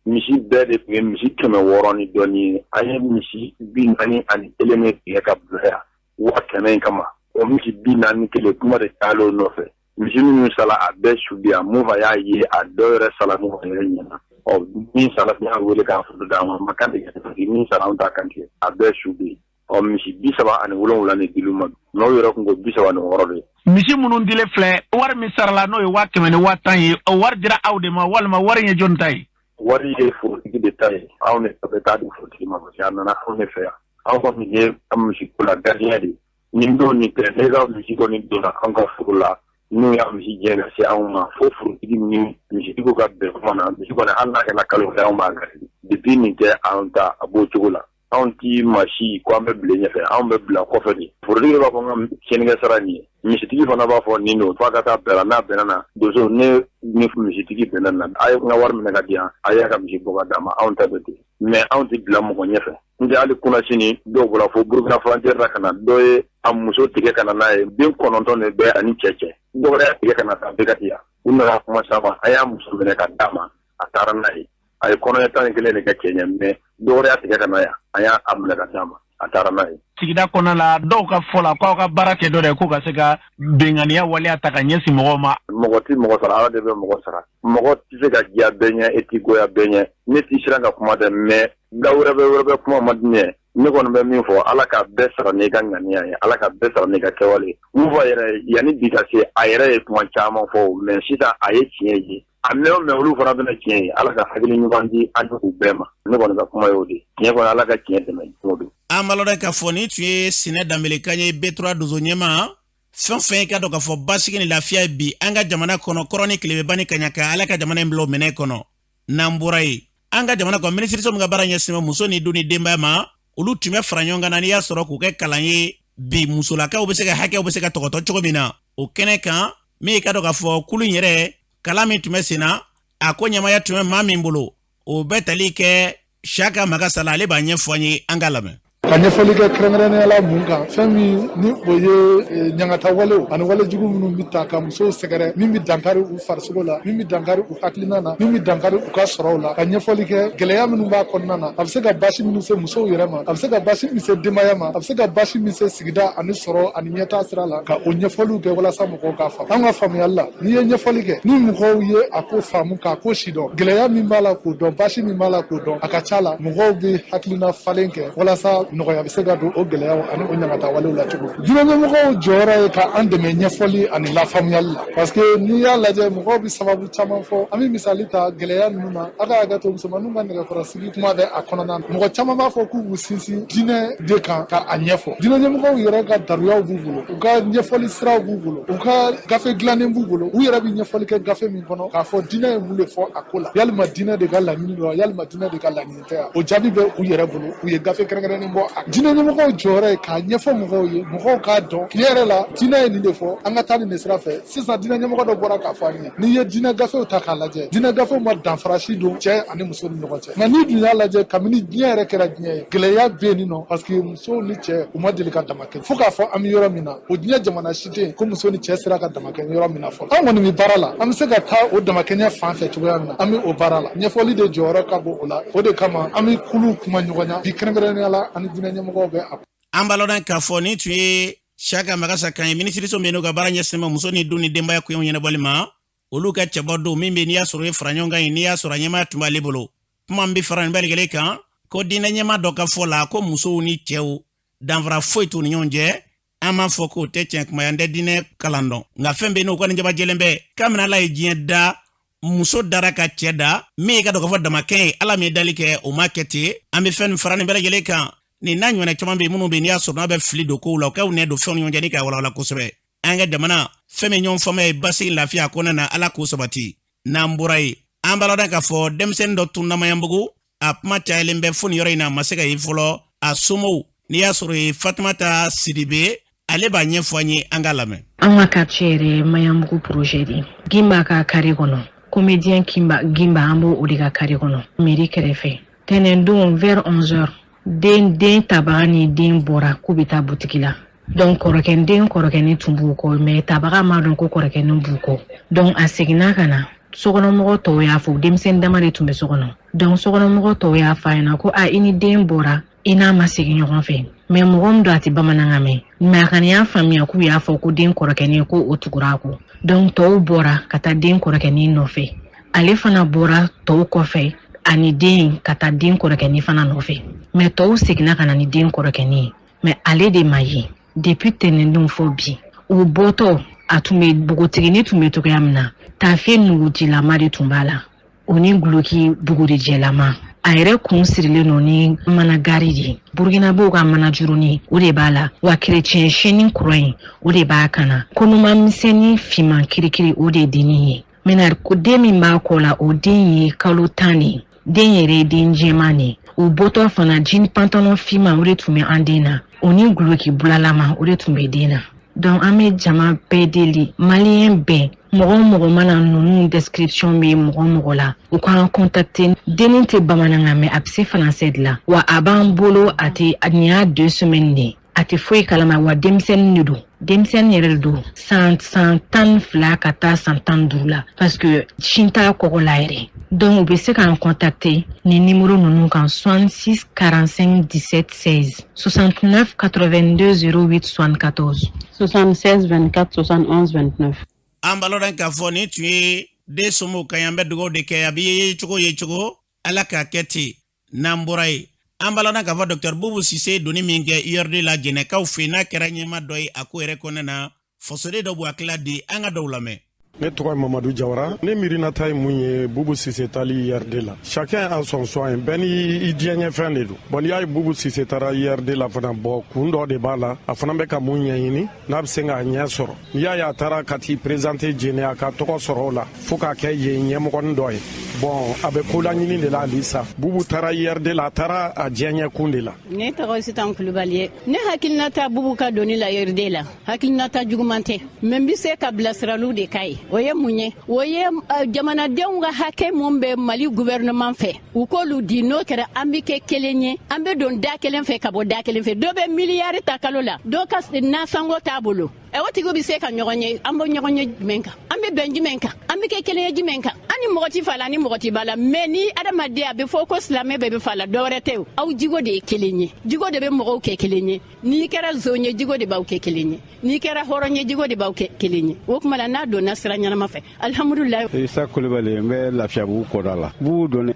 Misi bɛɛ de tun ye misi 600 ni dɔɔni ye. An ye misi 41 de tigɛ ka bila yan 100 000 in kama. O misi 41, kuma de cayalen nɔfɛ. Misi minnu sala, a bɛɛ su bi yan. Mufa y'a ye, a dɔw yɛrɛ sala Mufa yɛrɛ ɲɛna. Ɔ, min sala, y'a wele k'a photo d'a ma, a ma kan tigɛ, parce que min sala, anw t'a kan tigɛ. A bɛɛ su bi. Ɔ, misi 37 de dil'u ma, n'aw yɛrɛ kun ko 36 de. Misi minnu dilen filɛ, wari min sarala, n'o ye 100 000 ni 10 000 ye, o wari dira aw de ma walima wari ye jɔnni ta ye? Wari ye forotigi de ta ye. Anw de bɛ taa di forotigi ma, parce que a nana anw de fɛ yan. Anw kɔni ye an misi ko la gardien de. Nin don nin tɛ, ne ka misi kɔni donna an ka foro la, n'u y'a misi gɛn ka se anw ma, fo forotigi ni misitigiw ka bɛn kuma na. Misi kɔni, hali n'a kɛra kalo fɛ, anw b'a garder. Depuis nin tɛ anw ta, a b'o cogo la. Anw ti maa si ko an bɛ bila ɲɛfɛ, anw bɛ bila kɔfɛ de. Forotigi b'a fɔ n ka tiɲɛnikɛ sara nin ye, misitigi fana b'a fɔ nin don, f'a ka taa bɛn la. N'a bɛnna na, donso ne ni misitigi bɛnna na, a ye n ka wari minɛ ka di yan, a y'a ka misi bɔ ka d'a ma. Anw ta bɛ ten, mais anw tɛ bila mɔgɔ ɲɛfɛ. N tɛ hali kunasini, dɔw bɔra fo Burukina frontière la ka na. Dɔ ye a muso tigɛ ka na n'a ye, den 9 de bɛ ani cɛ cɛ. Dɔ wɛrɛ y'a tigɛ ka na taa bɛɛ ka di yan. U nana kuma sama, a y'a muso minɛ ka d'a ma, a taara n'a ye. A ye kɔnɔɲɛ 11 de kɛ cɛ ɲɛ, mais dɔ wɛrɛ y'a tigɛ ka na yan, a y'a minɛ ka d'a ma, a taara n'a ye. Sigida kɔnɔna la, dɔw ka fɔ la k'aw ka baara kɛ dɔ de ko ka se ka benganiya waleya ta ka ɲɛsin mɔgɔw ma. Mɔgɔ tɛ mɔgɔ sara, Ala de bɛ mɔgɔ sara. Mɔgɔ tɛ se ka diya bɛɛ ɲɛ, e t'i goya bɛɛ ɲɛ. Ne t'i siran ka kuma dɛ, mais da wɛrɛ bɛ wɛrɛ bɛ kuma man di ne ye. Ne kɔni bɛ min fɔ, Ala ka bɛɛ sara n'i ka ŋaniya ye, Ala ka bɛɛ sara n'i ka kɛwale ye. Mufa yɛrɛ, yanni bi ka se, a yɛrɛ ye kuma caman fɔ, mais sisan a ye tiɲɛ ye. A mɛn o mɛn, olu fana bɛna tiɲɛ ye. Ala ka hakili ɲuman di an u bɛɛ ma. Ne kɔni ka kuma y'o de ye. Tiɲɛ kɔni, Ala ka tiɲɛ dɛmɛ don o don. An b'a lɔn k'a fɔ nin tun ye Sinɛ Danbele kan ye, B3 donso ɲɛma. Fɛn o fɛn ka dɔn k'a fɔ basigi ni lafiya ye bi an ka jamana kɔnɔ, kɔrɔ ni tilebeba ni kaɲaka, Ala ka jamana in bila o minɛ kɔnɔ. N'an bɔra yen, an ka jamana kɔnɔ, minisiriso min ka baara ɲɛsin bɛ muso ni du ni denbaya ma, Olu tun bɛ fara ɲɔgɔn kan na, n'i y'a sɔrɔ k'u kɛ kalan ye bi, musolakaw bɛ se ka hakɛw bɛ se ka tɔgɔtɔ cogo min na o kɛnɛ kan. Min ye ka dɔn k'a fɔ kulu in yɛrɛ kalan min tun bɛ sen na, a ko ɲɛmaaya tun bɛ maa min bolo, o bɛ tali kɛ Siyaka Magasa la. Ale b'a ɲɛfɔ an ye, an k'a lamɛn. Ka ɲɛfɔli kɛ kɛrɛnkɛrɛnnenya la mun kan? Fɛn min ni o ye ɲangata walew ani wale jugu minnu bɛ ta ka musow sɛgɛrɛ, min bɛ dankari u farisogo la, min bɛ dankari u hakilina na, min bɛ dankari u ka sɔrɔw la, ka ɲɛfɔli kɛ gɛlɛya minnu b'a kɔnɔna na, a bɛ se ka baasi minnu se musow yɛrɛ ma, a bɛ se ka baasi min se denbaya ma, a bɛ se ka baasi min se sigida ani sɔrɔ ani ɲɛtaa sira la, ka o ɲɛfɔliw kɛ walasa mɔgɔw k'a faamu. An ka faamuyali la, n'i ye ɲɛfɔli kɛ, ni mɔgɔw ye a ko faamu, k'a ko sidɔn, gɛlɛya min b'a la k'o dɔn, baasi min b'a la k'o dɔn, a ka ca la mɔgɔw bɛ hakilina falen kɛ walasa nɔgɔya bɛ se ka don o gɛlɛyaw ani o ɲangata walew la cogo. Diinɛ ɲɛmɔgɔw jɔyɔrɔ ye ka an dɛmɛ ɲɛfɔli ani lafaamuyali la, parce que n'i y'a lajɛ, mɔgɔw bɛ sababu caman fɔ. An bɛ misali ta gɛlɛya ninnu na, a ka hakɛ to, musomaninw ka nɛgɛkɔrɔsigi kuma bɛ a kɔnɔna na. Mɔgɔ caman b'a fɔ k'u b'u sinsin diinɛ de kan ka a ɲɛfɔ. Diinɛ ɲɛmɔgɔw yɛrɛ ka daruyaw b'u bolo, u ka ɲɛfɔli siraw b'u bolo, u ka gafe dilannen b'u bolo, u yɛrɛ bɛ ɲɛfɔli kɛ gafe min kɔnɔ k'a fɔ diinɛ ye mun de fɔ a ko la, yalima diinɛ de ka laɲini don wa, yalima diinɛ de ka laɲini tɛ wa? O jaabi bɛ u yɛrɛ bolo, u ye gafe kɛrɛnkɛrɛnnen bɔ. A diinɛ ɲɛmɔgɔw jɔyɔrɔ ye k'a ɲɛfɔ mɔgɔw ye, mɔgɔw k'a dɔn tiɲɛ yɛrɛ la diinɛ ye nin de fɔ, an ka taa nin de sira fɛ. Sisan diinɛ ɲɛmɔgɔ dɔ bɔra k'a fɔ an ye, n'i ye diinɛ gafew ta k'a lajɛ, diinɛ gafew ma danfara si don cɛ ani muso ni ɲɔgɔn cɛ. Nka n'i dun y'a lajɛ, kabini diɲɛ yɛrɛ kɛra diɲɛ ye, gɛlɛya bɛ yen nɔ, parce que musow ni cɛ u ma deli ka damakɛ, fo k'a fɔ an bɛ yɔrɔ min na, o diɲɛ jamana si tɛ yen ko muso ni cɛ sera ka damakɛ yɔrɔ min na fɔlɔ. An kɔni bɛ baara la, an bɛ se ka taa o damakɛɲɛ fan fɛ cogoya min na, an bɛ o baara la. Ɲɛfɔli de jɔyɔrɔ ka bon o la. O de kama an bɛ kuluw kuma ɲɔgɔnya bi, kɛrɛnkɛrɛnnenya la ani diinɛ ɲɛmɔgɔw bɛ a. An b'a lɔn k'a fɔ nin tun ye Siyaka Magasa kan ye, minisiriso min n'u ka baara ɲɛsinnen bɛ muso ni du ni denbaya koɲɛw ɲɛnabɔli ma, olu ka cɛbɔ don min bɛ, n'i y'a sɔrɔ ye fara ɲɔgɔn kan ye, n'i y'a sɔrɔ a ɲɛmaaya tun b'ale bolo. Kuma min bɛ fara nin bɛɛ lajɛlen kan, ko diinɛ ɲɛmaa dɔ ka fɔ la ko musow ni cɛw danfara foyi t'u ni ɲɔgɔn cɛ. An m'a fɔ k'o tɛ tiɲɛ kuma ye, an tɛ diinɛ kalan dɔn, nka fɛn bɛ yen n'o kɔni jabajɛlen bɛ, kabini Ala ye diɲɛ da, muso dara ka cɛ da. Min ye ka dɔn k'a fɔ damakɛɲɛ ye, Ala min ye dali kɛ, o ma kɛ ten. An bɛ fɛn min fara nin bɛɛ lajɛlen kan, nin n'a ɲɔgɔnna caman bɛ yen minnu bɛ yen, n'i y'a sɔrɔ n'a bɛ fili don kow la, u k'aw nɛ don fɛnw ni ɲɔgɔn cɛ ni k'a walawala kosɛbɛ. An ka jamana fɛn min ɲɔgɔn faamuya ye basigi lafiya kɔnɔna na, Ala k'o sabati. N'an bɔra yen, an b'a lɔn k'a fɔ denmisɛnnin dɔ tununna Maɲanbugu. A kuma cayalen bɛ fo nin yɔrɔ in na, a ma se ka ye fɔlɔ. A somɔgɔw, n'i y'a sɔrɔ ye Fatumata Sidibe, ale b'a ɲɛfɔ an ye, an k'a lamɛn. An ka quartier yɛrɛ ye Maɲanbugu projet de ye, Gimba ka carré kɔnɔ, comédien Kimba Gimba, an b'o de ka carré kɔnɔ, mairie kɛrɛfɛ. Tɛnɛn don vers 11 heures, den tabaga ni den bɔra k'u bɛ taa butigi la. Donc kɔrɔkɛ den kɔrɔkɛnin tun b'u kɔ, mais tabaga m'a dɔn ko kɔrɔkɛnin b'u kɔ. Donc a seginna ka na, sokɔnɔmɔgɔ tɔw y'a fɔ, denmisɛnnin dama de tun bɛ so kɔnɔ. Donc sokɔnɔmɔgɔ tɔw y'a fɔ a ɲɛna ko a i ni den bɔra, i n'a ma segin ɲɔgɔn fɛ. Mais mɔgɔ min don, a tɛ bamanankan mɛn, mais a kɔni y'a faamuya k'u y'a fɔ ko den kɔrɔkɛnin ko o tugura a kɔ. Donc tɔw bɔra ka taa den kɔrɔkɛnin nɔfɛ, ale fana bɔra tɔw kɔfɛ ani den ka taa den kɔrɔkɛnin fana nɔfɛ. Mais tɔw seginna ka na ni den kɔrɔkɛnin ye, mais ale de ma ye depuis tɛnɛndon fɔ bi. U bɔtɔ, a tun bɛ npogotiginin tun bɛ cogoya min na, tafe nugujilama de tun b'a la, o ni guloki bugurijɛlama. A yɛrɛ kun sirilen don ni mana gari de ye, burukinabew ka mana jurunin, o de b'a la, wa kerecɛn sɛni kura in, o de b'a kan na, konoma misɛnnin finman kirikiri, o de ye dennin ye. Mena ko den min b'a kɔ la, o den ye kalo 10 de ye. Den yɛrɛ ye den jɛman de ye. O bɔtɔ fana, jean pantalon finman, o de tun bɛ an den na, o ni guloki bulalama, o de tun bɛ den na. Donc an bɛ jama bɛɛ deli, maliyɛn bɛɛ, mɔgɔ o mɔgɔ mana ninnu description bɛ mɔgɔ mɔgɔ la, u k'an contacter. Dennin tɛ bamanankan mɛn, a bɛ se français de la, wa a b'an bolo, a tɛ nin y'a 2 semaines de ye, a tɛ foyi kalama, wa denmisɛnnin de don, denmisɛnnin yɛrɛ de don, san 12 ka taa san 15 la, parce que sin t'a kɔgɔ la yɛrɛ. Donc u bɛ se k'an contacter ni numéro ninnu kan: 66 45 17 16, 69 82 08 74, 76 24 71 29. An b'a lɔn k'a fɔ nin tun ye den somɔgɔw kan ye. An bɛ dugawu de kɛ, a bɛ ye cogo ye cogo, Ala k'a kɛ ten. N'an bɔra yen, an b'a lɔn k'a fɔ docteur Bubu Sise donni min kɛ URD la Jɛnɛkaw fɛ, n'a kɛra ɲɛma dɔ ye a ko yɛrɛ kɔnɔna na, fasoden dɔ b'u hakilila di, an ka dɔw lamɛn. Ne tɔgɔ ye Mamadu Jawara. Ne miirinata ye mun ye Bubu Sise tali URD la? Chacun a son choix, bɛɛ ni i diɲɛɲɛfɛn de don. Bon, n'i y'a ye Bubu Sise taara URD la fana, bɔn, kun dɔ de b'a la, a fana bɛ ka mun ɲɛɲini, n'a bɛ se k'a ɲɛ sɔrɔ. N'i y'a ye a taara ka t'i présenter Jɛnɛ, a ka tɔgɔ sɔrɔ o la fo k'a kɛ yen ɲɛmɔgɔnin dɔ ye. Bon, a bɛ kolaɲini de la halisa. Bubu taara URD la, a taara a diyaɲɛkun de la. Ne tɔgɔ Sitan Kulubali ye. Ne hakilinata Bubu ka doni la URD la, hakilinata juguman tɛ, mais n bɛ se ka bilasiraliw de k'a ye. O ye mun ye? O ye jamanadenw ka hakɛ mun bɛ Mali gouvernement fɛ, u k'olu di. N'o kɛra, an bɛ kɛ kelen ye, an bɛ don da kelen fɛ ka bɔ da kelen fɛ. Dɔ bɛ miliyari ta kalo la, dɔ ka nasɔngɔ t'a bolo. O tigiw bɛ se ka ɲɔgɔn ye? An bɔ ɲɔgɔn ye jumɛn kan? An bɛ bɛn jumɛn kan? An bɛ kɛ kelen ye jumɛn kan? An ni mɔgɔ ti fa la, ni mɔgɔ ti ba la. Mais ni adamaden, a bɛ fɔ ko silamɛ bɛɛ bɛ fa la, dɔwɛrɛ tɛ. O aw jigo de ye kelen ye, jigo de bɛ mɔgɔw kɛ kelen ye. N'i kɛra zon ye, jigo de b'aw kɛ kelen ye. N'i kɛra hɔrɔn ye, jigo de b'aw kɛ kelen ye. O tuma la, n'a donna sira ɲɛnama fɛ, alihamudulilayi. Isa Kulibali, n bɛ Lafiyabugu kɔda la. Bubu doni,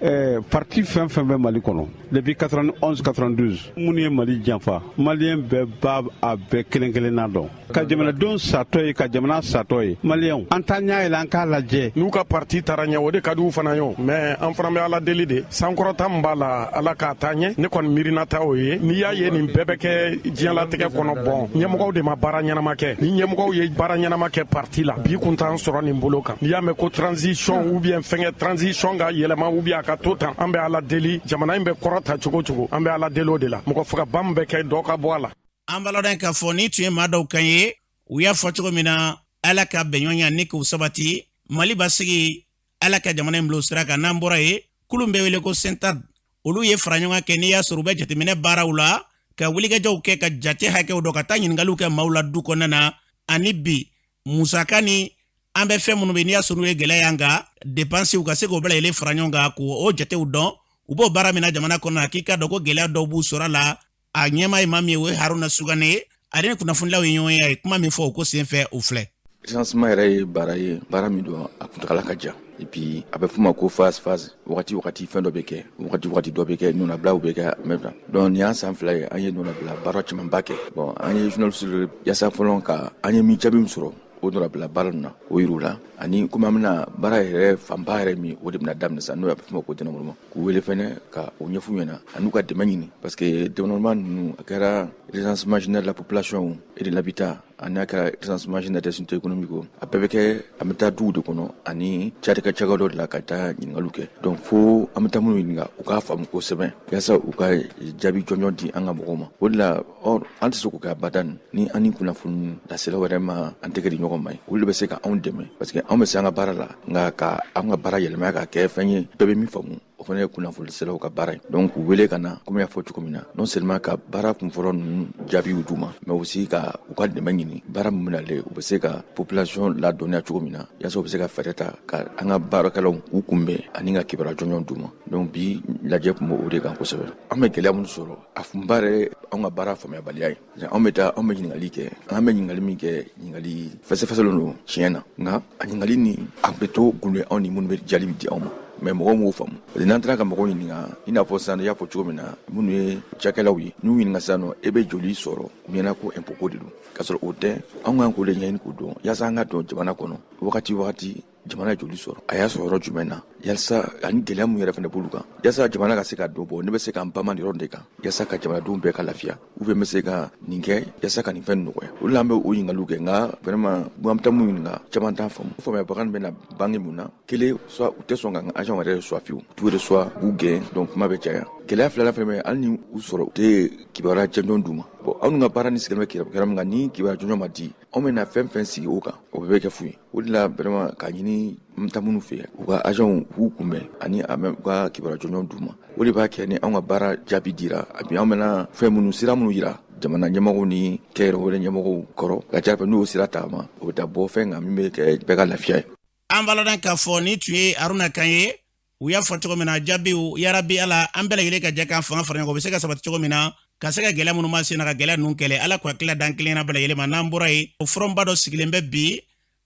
parti fɛn fɛn bɛ Mali kɔnɔ depuis 91, 92, minnu ye Mali janfa, maliyɛn bɛɛ b'a a bɛɛ kelen kelenna dɔn. Ka jamanadenw satɔ ye, ka jamana satɔ ye, maliyɛnw, an taa ɲɛ yɛlɛ, an k'a lajɛ. N'u ka parti taara ɲɛ, o de ka di u fana ye. O mais an fana bɛ Ala deli de, sankɔrɔta min b'a la, Ala k'a taa ɲɛ. Ne kɔni miirinata o ye. N'i y'a ye nin bɛɛ bɛ kɛ diɲɛlatigɛ kɔnɔ, bon, ɲɛmɔgɔw de ma baara ɲɛnama kɛ. Ni ɲɛmɔgɔw ye baara ɲɛnama kɛ parti la, bi kun t'an sɔrɔ nin bolo kan. N'i y'a mɛn ko transition ou bien fɛngɛ, transition ka yɛlɛma ou bien a ka to tan, an bɛ Ala deli, jamana in bɛ kɔrɔta cogo cogo, an bɛ Ala deli o de la. Mɔgɔ fagaba min bɛ kɛ, dɔ ka bɔ a la. An b'a lɔn k'a fɔ ni tun ye maa dɔw kan ye, u y'a fɔ cogo min na, Ala ka bɛnɲɔgɔnya ni k'u sabati, Mali basigi, Ala ka jamana in bila sira kan. N'an bɔra yen, kulu bɛ wele ko CNTAD, olu ye fara ɲɔgɔn kɛ. N'i y'a sɔrɔ u bɛ jateminɛ baaraw la, ka wulikajɔw kɛ, ka jate hakɛw dɔn, ka taa ɲininkaliw kɛ maaw la du kɔnɔna na, ani bi musaka ni an bɛ fɛn minnu bɛ, n'i y'a sɔrɔ n'u ye gɛlɛya y'an kan, depansiw, ka se k'o bɛɛ lajɛlen fara ɲɔgɔn kan k'o jatew dɔn. U b'o baara min na jamana kɔnɔ na, k'i ka dɔn ko gɛlɛya dɔw b'u sɔrɔ a la. A ɲɛmaa ye maa min ye, o ye Haruna Sugane ye. Ale ni kunnafonilaw ye ɲɔgɔn ye, a ye kuma min fɔ o ko senfɛ, o filɛ. Recensement yɛrɛ ye baara ye, baara min don, a kuntagala ka jan. Et puis a bɛ f'o ma ko phase phase, wagati wagati fɛn dɔ bɛ kɛ, wagati wagati dɔ bɛ kɛ, nɔnabilaw bɛ kɛ en même temps. Donc nin y'an san 2 ye, an ye nɔnabila baara camanba kɛ. Bon, an ye journaliste yaasa fɔlɔ ka an ye min jaabi min sɔrɔ o nɔnabila baara ninnu na, o yir'u la. Ani komi an bɛna baara yɛrɛ fanba yɛrɛ min, o de bɛna daminɛ sisan, n'o ye a bɛ f'o ma ko dénombrement, k'u wele fɛnɛ ka o ɲɛf'u ɲɛna ani ka dɛmɛ ɲini, parce que dénombrement ninnu, a kɛra recensement général de la population et de l'habitat ani a kɛra recensement général des unités économiques, a bɛɛ bɛ kɛ, an bɛ taa duw de kɔnɔ ani cakɛ cakɛ dɔ de la ka taa ɲininkaliw kɛ. Donc fo an bɛ taa minnu ɲininka, u k'a faamu kosɛbɛ yaasa u ka jaabi jɔnjɔn di an ka mɔgɔw ma. O de la, or an tɛ se k'o kɛ abada ni an ni kunnafoni laselaw yɛrɛ ma an tɛgɛ di ɲɔgɔn ma ye. Olu de bɛ se ka anw dɛmɛ, parce que anw bɛ se an ka baara la, nka ka an ka baara yɛlɛma ka kɛ fɛn ye bɛɛ bɛ min faamu, o fana ye kunnafonidilaw ka baara ye. Donc k'u wele ka na, komi y'a fɔ cogo min na, non seulement ka baara kunfɔlɔ ninnu jaabiw d'u ma, mais aussi ka u ka dɛmɛ ɲini baara min bɛna, u bɛ se ka population ladɔnniya cogo min na, yaasa u bɛ se ka fɛɛrɛ ta ka an ka baarakɛlaw k'u kunbɛn ani ka kibaruya jɔnjɔn d'u ma. Donc bi lajɛ tun b'o de kan kosɛbɛ. An bɛ gɛlɛya minnu sɔrɔ, a kunba yɛrɛ, anw ka baara faamuyabaliya ye. Anw bɛ taa, anw bɛ ɲininkali kɛ, an bɛ ɲininkali min kɛ, ɲininkali fɛsɛfɛsɛlen don tiɲɛ na, nka a ɲininkali ni a bɛ to gundo anw ni minnu bɛ jaabi di anw ma, mais mɔgɔw m'o faamu. Parce que n'an taara ka mɔgɔw ɲininka, i n'a fɔ sisan i y'a fɔ cogo min na, minnu ye cakɛlaw ye, n'u ɲininka sisan nɔ, e bɛ joli sɔrɔ, u ɲɛna ko impôt ko de don, k'a sɔrɔ o tɛ. Anw kan k'o de ɲɛɲini k'o dɔn, yaasa an ka dɔn jamana kɔnɔ wagati wagati jamana ye joli sɔrɔ, a y'a sɔrɔ yɔrɔ jumɛn na, yalisa ani gɛlɛya mun yɛrɛ fana b'olu kan, yalisa jamana ka se ka dɔ bɔ. Ne bɛ se ka n bama nin yɔrɔ de kan yalisa ka jamanadenw bɛɛ ka lafiya, ou bien n bɛ se ka nin kɛ yalisa ka nin fɛn nɔgɔya. O de la an bɛ o ɲininkaliw kɛ. Nka vraiment, an bɛ taa mun ɲininka, caman t'a faamu. Faamuyabaga bɛna bange mun na? Kelen, soit u tɛ sɔn ka n ka agent yɛrɛ reçoit fiyewu, t'u reçoit, u b'u gɛn, donc kuma bɛ caya. Gɛlɛya filanan fɛnɛ bɛ, hali ni u sɔrɔ, u tɛ kibaruya jɔnjɔn d'u ma. Bon, anw ka baara ni sigilen bɛ kibaruya min kan, ni kibaruya jɔnjɔn ma di, anw bɛna fɛn fɛn sigi o kan, o bɛɛ bɛ kɛ fu ye. O de la vraiment, k'a ɲini n bɛ taa minnu fɛ, u ka agents k'u kunbɛn ani u ka kibaruya jɔnjɔn d'u ma, o de b'a kɛ ni anw ka baara jaabi dira. A bi anw bɛna fɛn minnu, sira minnu yira jamana ɲɛmɔgɔw ni kɛnyɛrɛ wɛrɛ ɲɛmɔgɔw kɔrɔ, ka ca fɛ n'u y'o sira tagama, o bɛ taa bɔ fɛn kan min bɛ kɛ bɛɛ ka lafiya ye. An b'a ladɔn k'a fɔ ni tun ye Haruna kan ye. U y'a fɔ cogo min na, jaabiw, yarabi Ala, an bɛɛ lajɛlen ka jɛ k'an fanga fara ɲɔgɔn kan, o bɛ se ka sabati cogo min na, ka se ka gɛlɛya minnu b'an sen na, ka gɛlɛya ninnu kɛlɛ. Ala k'u hakili d'an kelen na bɛɛ lajɛlen ma. N'an bɔra yen, o forumba dɔ sigilen bɛ bi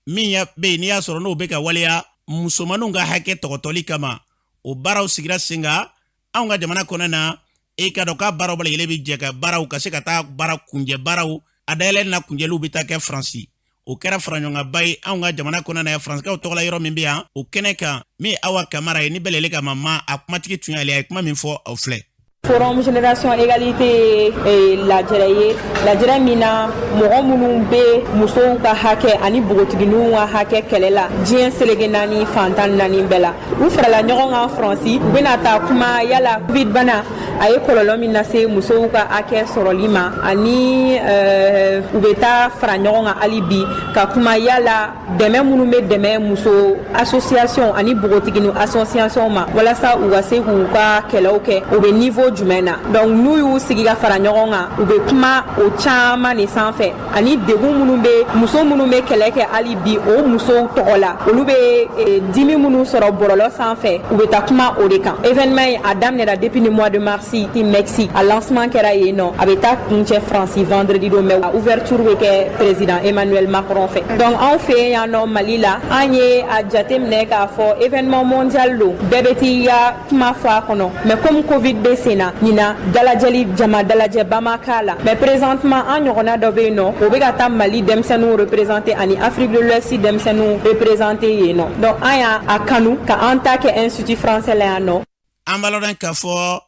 min bɛ yen, n'i y'a sɔrɔ n'o bɛ ka waleya musomaninw ka hakɛ tɔgɔtɔli kama, o baaraw sigira sen kan anw ka jamana kɔnɔ na. E ka dɔn k'a baaraw bɛɛ lajɛlen bɛ jɛ ka baaraw ka se ka taa baara kunjɛ, baaraw a dayɛlɛli na kunjɛliw bɛ taa kɛ Faransi. O kɛra faraɲɔgɔnkanba ye anw ka jamana kɔnɔ na yan, Faransikaw tɔgɔla yɔrɔ min bɛ yan, o kɛnɛ kan, min ye Awa Kamara ye, ni bɛɛ lajɛlen ka ma, a kumatigi tun y'ale. A ye kuma min fɔ, aw filɛ. Forum Génération Égalité ye lajɛrɛ ye, lajɛrɛ min na mɔgɔ minnu bɛ musow ka hakɛ ani npogotigininw ka hakɛ kɛlɛ la diɲɛ seleke naani, fan 14 bɛɛ la, u farala ɲɔgɔn kan Faransi. U bɛna taa kuma yala covid bana a ye kɔlɔlɔ min lase musow ka hakɛ sɔrɔli ma, ani u bɛ taa fara ɲɔgɔn kan hali bi ka kuma yala dɛmɛ minnu bɛ dɛmɛ muso association ani npogotiginin association ma walasa u ka se k'u ka kɛlɛw kɛ, o bɛ niveau jumɛn na. Donc n'u y'u sigi ka fara ɲɔgɔn kan, u bɛ kuma o caman de sanfɛ, ani degun minnu bɛ muso minnu bɛ kɛlɛ kɛ hali bi o musow tɔgɔ la, olu bɛ dimi minnu sɔrɔ bɔlɔlɔ sanfɛ, u bɛ taa kuma o de kan. Événement in a daminɛra depuis ni mois de mars Mexique, a lancement kɛra yen nɔ, a bɛ taa kuncɛ Faransi vendredi don, mais ouverture bɛ kɛ président Emmanuel Macron fɛ. Donc anw fɛ yan nɔ Mali la, an ye a jateminɛ k'a fɔ événement mondial don, bɛɛ bɛ t'i ka kuma fɔ a kɔnɔ, mais comme covid bɛ sen na, ɲinan dalajɛli jama dalajɛba ma k'a la. Mais présentement an ɲɔgɔnna dɔ bɛ yen nɔ, o bɛ ka taa Mali denmisɛnninw représenter ani Afrique de l'Ouest denmisɛnninw représenter yen nɔ. Donc an y'a a kanu ka an ta kɛ Institut français la yan nɔ. An b'a lɔn k'a fɔ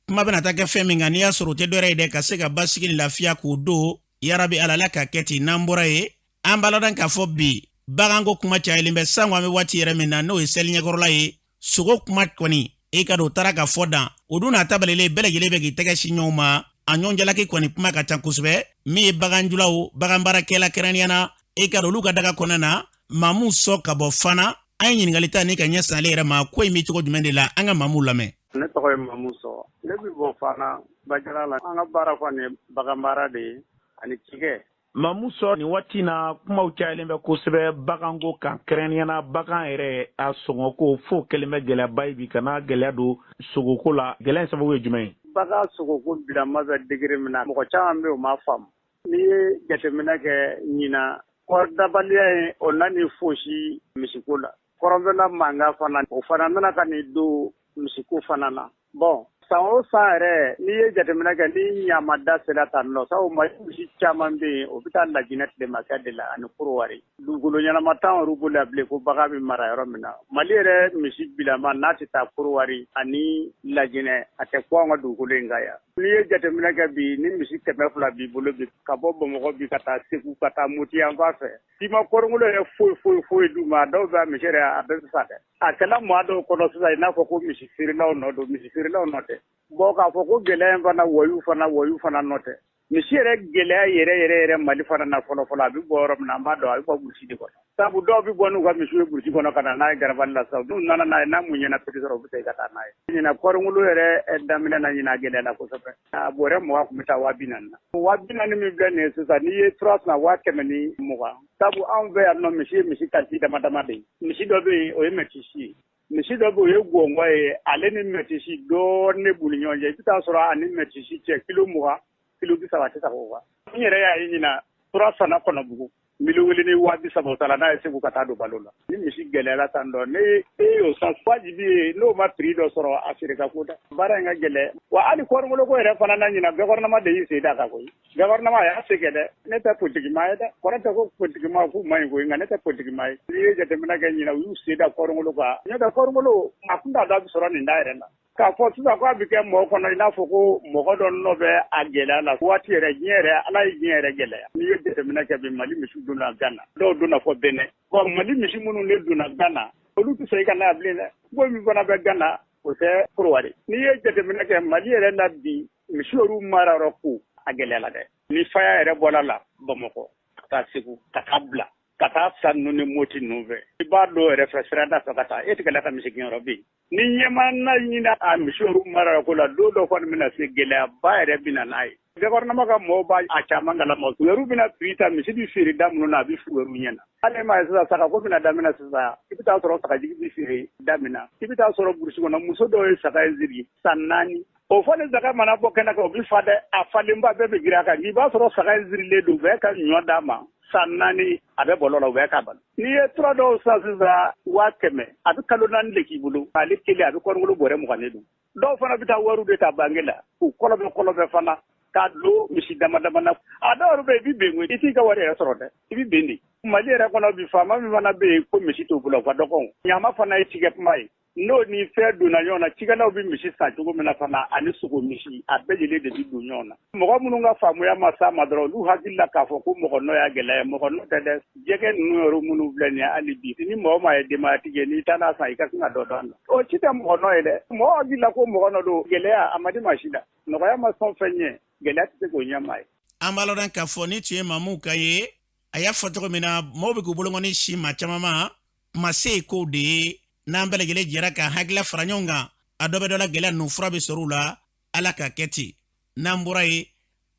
kuma bɛna taa kɛ fɛn min kan, n'i y'a sɔrɔ o tɛ dɔwɛrɛ ye dɛ, ka se ka basigi ni lafiya k'o don yarabi Ala la ka kɛ ten. N'an bɔra yen, an b'a lɔn k'a fɔ bi baganko kuma cayalen bɛ sango an bɛ waati yɛrɛ min na, n'o ye seli ɲɛkɔrɔla ye. Sogo kuma kɔni, e ka don o taara ka fɔ dan o dun n'a tabalelen, bɛɛ lajɛlen bɛ k'i tɛgɛ si ɲɔgɔn ma. A ɲɔgɔn jalaki kɔni kuma ka ca kosɛbɛ. Min ye baganjulaw, bagan baarakɛla kɛrɛnkɛrɛnnenya na, e ka don olu ka daga kɔnɔna na, Mamu Sɔ ka bɔ Fana, an ye ɲininkali ta ni ka ɲɛ san ale yɛrɛ ma ko in bɛ cogo jumɛn de la. An ka Mamu lamɛn. Ne tɔgɔ ye Mamu Sɔ, ne bɛ bɔ Fana Bajara la. An ka baara kɔni ye bagan mara de ye ani cikɛ. Mamu Sɔ, nin waati na kumaw cayalen bɛ kosɛbɛ baganko kan, kɛrɛnkɛrɛnnenya na bagan yɛrɛ a sɔngɔko fo kɛlen bɛ gɛlɛyaba ye bi ka na gɛlɛya don sogoko la. Gɛlɛya in sababu ye jumɛn ye? Bagan sogoko bilama bɛ degré min na, mɔgɔ caman bɛ yen o m'a faamu. N'i ye jateminɛ kɛ ɲinan, kɔɔri dabaliya ye o na ni fosi misiko la. Kɔrɔnfɛla mankan fana, o fana nana ka nin don misiko fana na. Bon, san o san yɛrɛ, n'i ye jateminɛ kɛ, ni ɲamada sera tan nɔ, sabu Mali misi caman bɛ yen, o bɛ taa Lajinɛ tilemakɛ de la ani Korowari. Dugukolo ɲɛnama t'anw yɛrɛ bolo yan bilen ko bagan bɛ mara yɔrɔ min na. Mali yɛrɛ misi bilama n'a tɛ taa Korowari ani Lajinɛ, a tɛ ku an ka dugukolo in kan yan. N'i ye jateminɛ kɛ bi, ni misi 200 b'i bolo bi, ka bɔ Bamakɔ bi ka taa Segu, ka taa Moti yan fan fɛ, i ma kɔɔrinkolo yɛrɛ foyi foyi foyi d'u ma, dɔw bɛ misi yɛrɛ a bɛɛ bɛ sa dɛ. A kɛla maa dɔw kɔnɔ sisan i n'a fɔ ko misi feerelaw nɔ don, misi feerelaw nɔ tɛ. Bon, k'a fɔ ko gɛlɛya in fana, wɔyu fana, wɔyu fana nɔ tɛ. Misi yɛrɛ gɛlɛya yɛrɛ yɛrɛ yɛrɛ Mali fana na fɔlɔ fɔlɔ, a bɛ bɔ yɔrɔ min na, an b'a dɔn, a bɛ bɔ burusi de kɔnɔ. Sabu dɔw bɛ bɔ n'u ka misiw ye burusi kɔnɔ ka na n'a ye garabali la sisan. N'u nana n'a ye, n'a mun ɲɛna prix sɔrɔ, u bɛ segin ka taa n'a ye. Ɲinan kɔɔrinkolo yɛrɛ daminɛ na, ɲinan gɛlɛyara kosɛbɛ. A bɔrɛ 20 tun bɛ taa 40 000 na. 40 000 min filɛ nin ye sisan, n'i ye tura san 120 000. Sabu anw fɛ yan nɔ, misi ye misi qualité dama dama de ye. Misi dɔ bɛ yen, o ye mɛtisi ye. Misi dɔ bɛ yen, o ye gɔngɔ ye. Ale ni mɛtisi dɔɔnin de b'u ni ɲɔgɔn cɛ. I bɛ taa sɔrɔ ani mɛtisi cɛ kilo 20, kilo 30 tɛ tɛmɛ o kan. N yɛrɛ y'a ye ɲinan, tura sanna Kɔnɔbugu 1,030 000, o taara n'a ye Segu ka taa don balo la. Ni misi gɛlɛyara tan dɔ, ne e y'o san, wajibi ye n'o ma prix dɔ sɔrɔ, a feere ka ko da. Baara in ka gɛlɛn wa. Hali kɔɔrikoloko yɛrɛ fana na ɲinan, gouvernement de y'i sen da kan koyi. Gouvernement a y'a se kɛ dɛ. Ne tɛ politikimaa ye dɛ, kɔrɔ tɛ ko politikimaa k'u man ɲi koyi, nka ne tɛ politikimaa ye. N'i ye jateminɛ kɛ ɲinan, u y'u sen da kɔɔrinkolo kan. N'o tɛ kɔɔrinkolo a kun t'a dɔn a bɛ sɔrɔ nin da yɛrɛ la. K'a fɔ sisan k'a bɛ kɛ mɔgɔ kɔnɔ i n'a fɔ ko mɔgɔ dɔ nɔ bɛ a gɛlɛya la, waati yɛrɛ, diɲɛ yɛrɛ, Ala ye diɲɛ yɛrɛ gɛlɛya. N'i ye jateminɛ kɛ bi, Mali misiw donna Gana, dɔw donna fɔ Benin. Bon, Mali misi minnu de donna Gana, olu tɛ segin ka na yan bilen dɛ. Ko min fana bɛ Gana, o tɛ Korowari. N'i ye jateminɛ kɛ Mali yɛrɛ la bi, misi yɛrɛ mara yɔrɔ ko a gɛlɛyala dɛ. Ni faya yɛrɛ bɔra la Bamakɔ ka taa Segu, ka taa bila ka taa san ninnu ni Moti ninnu fɛ, i b'a dɔw yɛrɛ fɛ sirada fɛ ka taa, e tigɛla ka misi gɛnyɔrɔ bɛ yen. Ni ɲɛma na ɲini a misi yɛrɛ mara ko la, don dɔ kɔni bɛna se, gɛlɛyaba yɛrɛ bɛ na n'a ye. Gouvernement ka mɔgɔw b'a a caman kalama. U yɛrɛ bɛna prix ta, misi bɛ feere da minnu na, a bɛ f'u yɛrɛ ɲɛna. Hali ma ye sisan, saga ko bɛna daminɛ sisan, i bɛ taa sɔrɔ sagajigi bɛ feere da min na, i bɛ taa sɔrɔ burusi kɔnɔ muso dɔw ye saga in siri san 4. O fɔ ni saga mana bɔ kɛnɛ kan, o bɛ fa dɛ, a falenba bɛɛ bɛ girin a kan. I b'a sɔrɔ saga in sirilen don, u bɛ ka ɲɔ d'a ma san 4, a bɛ bɔlɔ la, u bɛ ka balo. N'i ye tura dɔw san sisan 100 000, a bɛ kalo 4 de k'i bolo, ale kelen a bɛ kɔɔrikolo bɔrɛ 20 de don. Dɔw fana bɛ taa wariw de ta banque la, k'u kɔlɔbɛ kɔlɔbɛ fana. k'a don misi dama dama na. A dɔw yɛrɛ bɛ yen, i bɛ ben koyi, i t'i ka wari yɛrɛ sɔrɔ dɛ, i bɛ ben de. Mali yɛrɛ kɔnɔ bi, faama min fana bɛ yen ko misi t'o bolo, o ka dɔgɔn. Ɲama fana ye cikɛ kuma ye. N'o ni fɛn donna ɲɔgɔn na, cikɛlaw bɛ misi san cogo min na fana, ani sogo misi, a bɛɛ lajɛlen de bɛ don ɲɔgɔn na. Mɔgɔ minnu ka faamuya ma s'a ma dɔrɔn, olu hakili la k'a fɔ ko mɔgɔ nɔ y'a gɛlɛya ye. Mɔgɔ nɔ tɛ dɛ. Jɛgɛ ninnu yɛrɛ minnu filɛ nin ye, hali bi ni mɔgɔ maa ye denbayatigi ye, n'i taara san, i ka kan ka dɔ d'a ma. O ci tɛ mɔgɔ nɔ ye dɛ. Mɔgɔ hakili la ko mɔgɔ nɔ don. Gɛlɛya a ma di maa si la. Nɔgɔya ma sɔn fɛn ɲɛ, gɛlɛya tɛ se k'o ɲɛ maa ye. An b'a lɔn k'a fɔ nin tun ye Mamu kan ye. A y'a fɔ cogo min na, maaw bɛ k'u bolokɔni sin maa caman ma. Kuma se ye kow de ye. N'an bɛɛ lajɛlen jɛra ka hakilila fara ɲɔgɔn kan, a dɔ bɛ dɔ la, gɛlɛya ninnu fura bɛ sɔrɔ u la. Ala ka kɛ ten. N'an bɔra yen,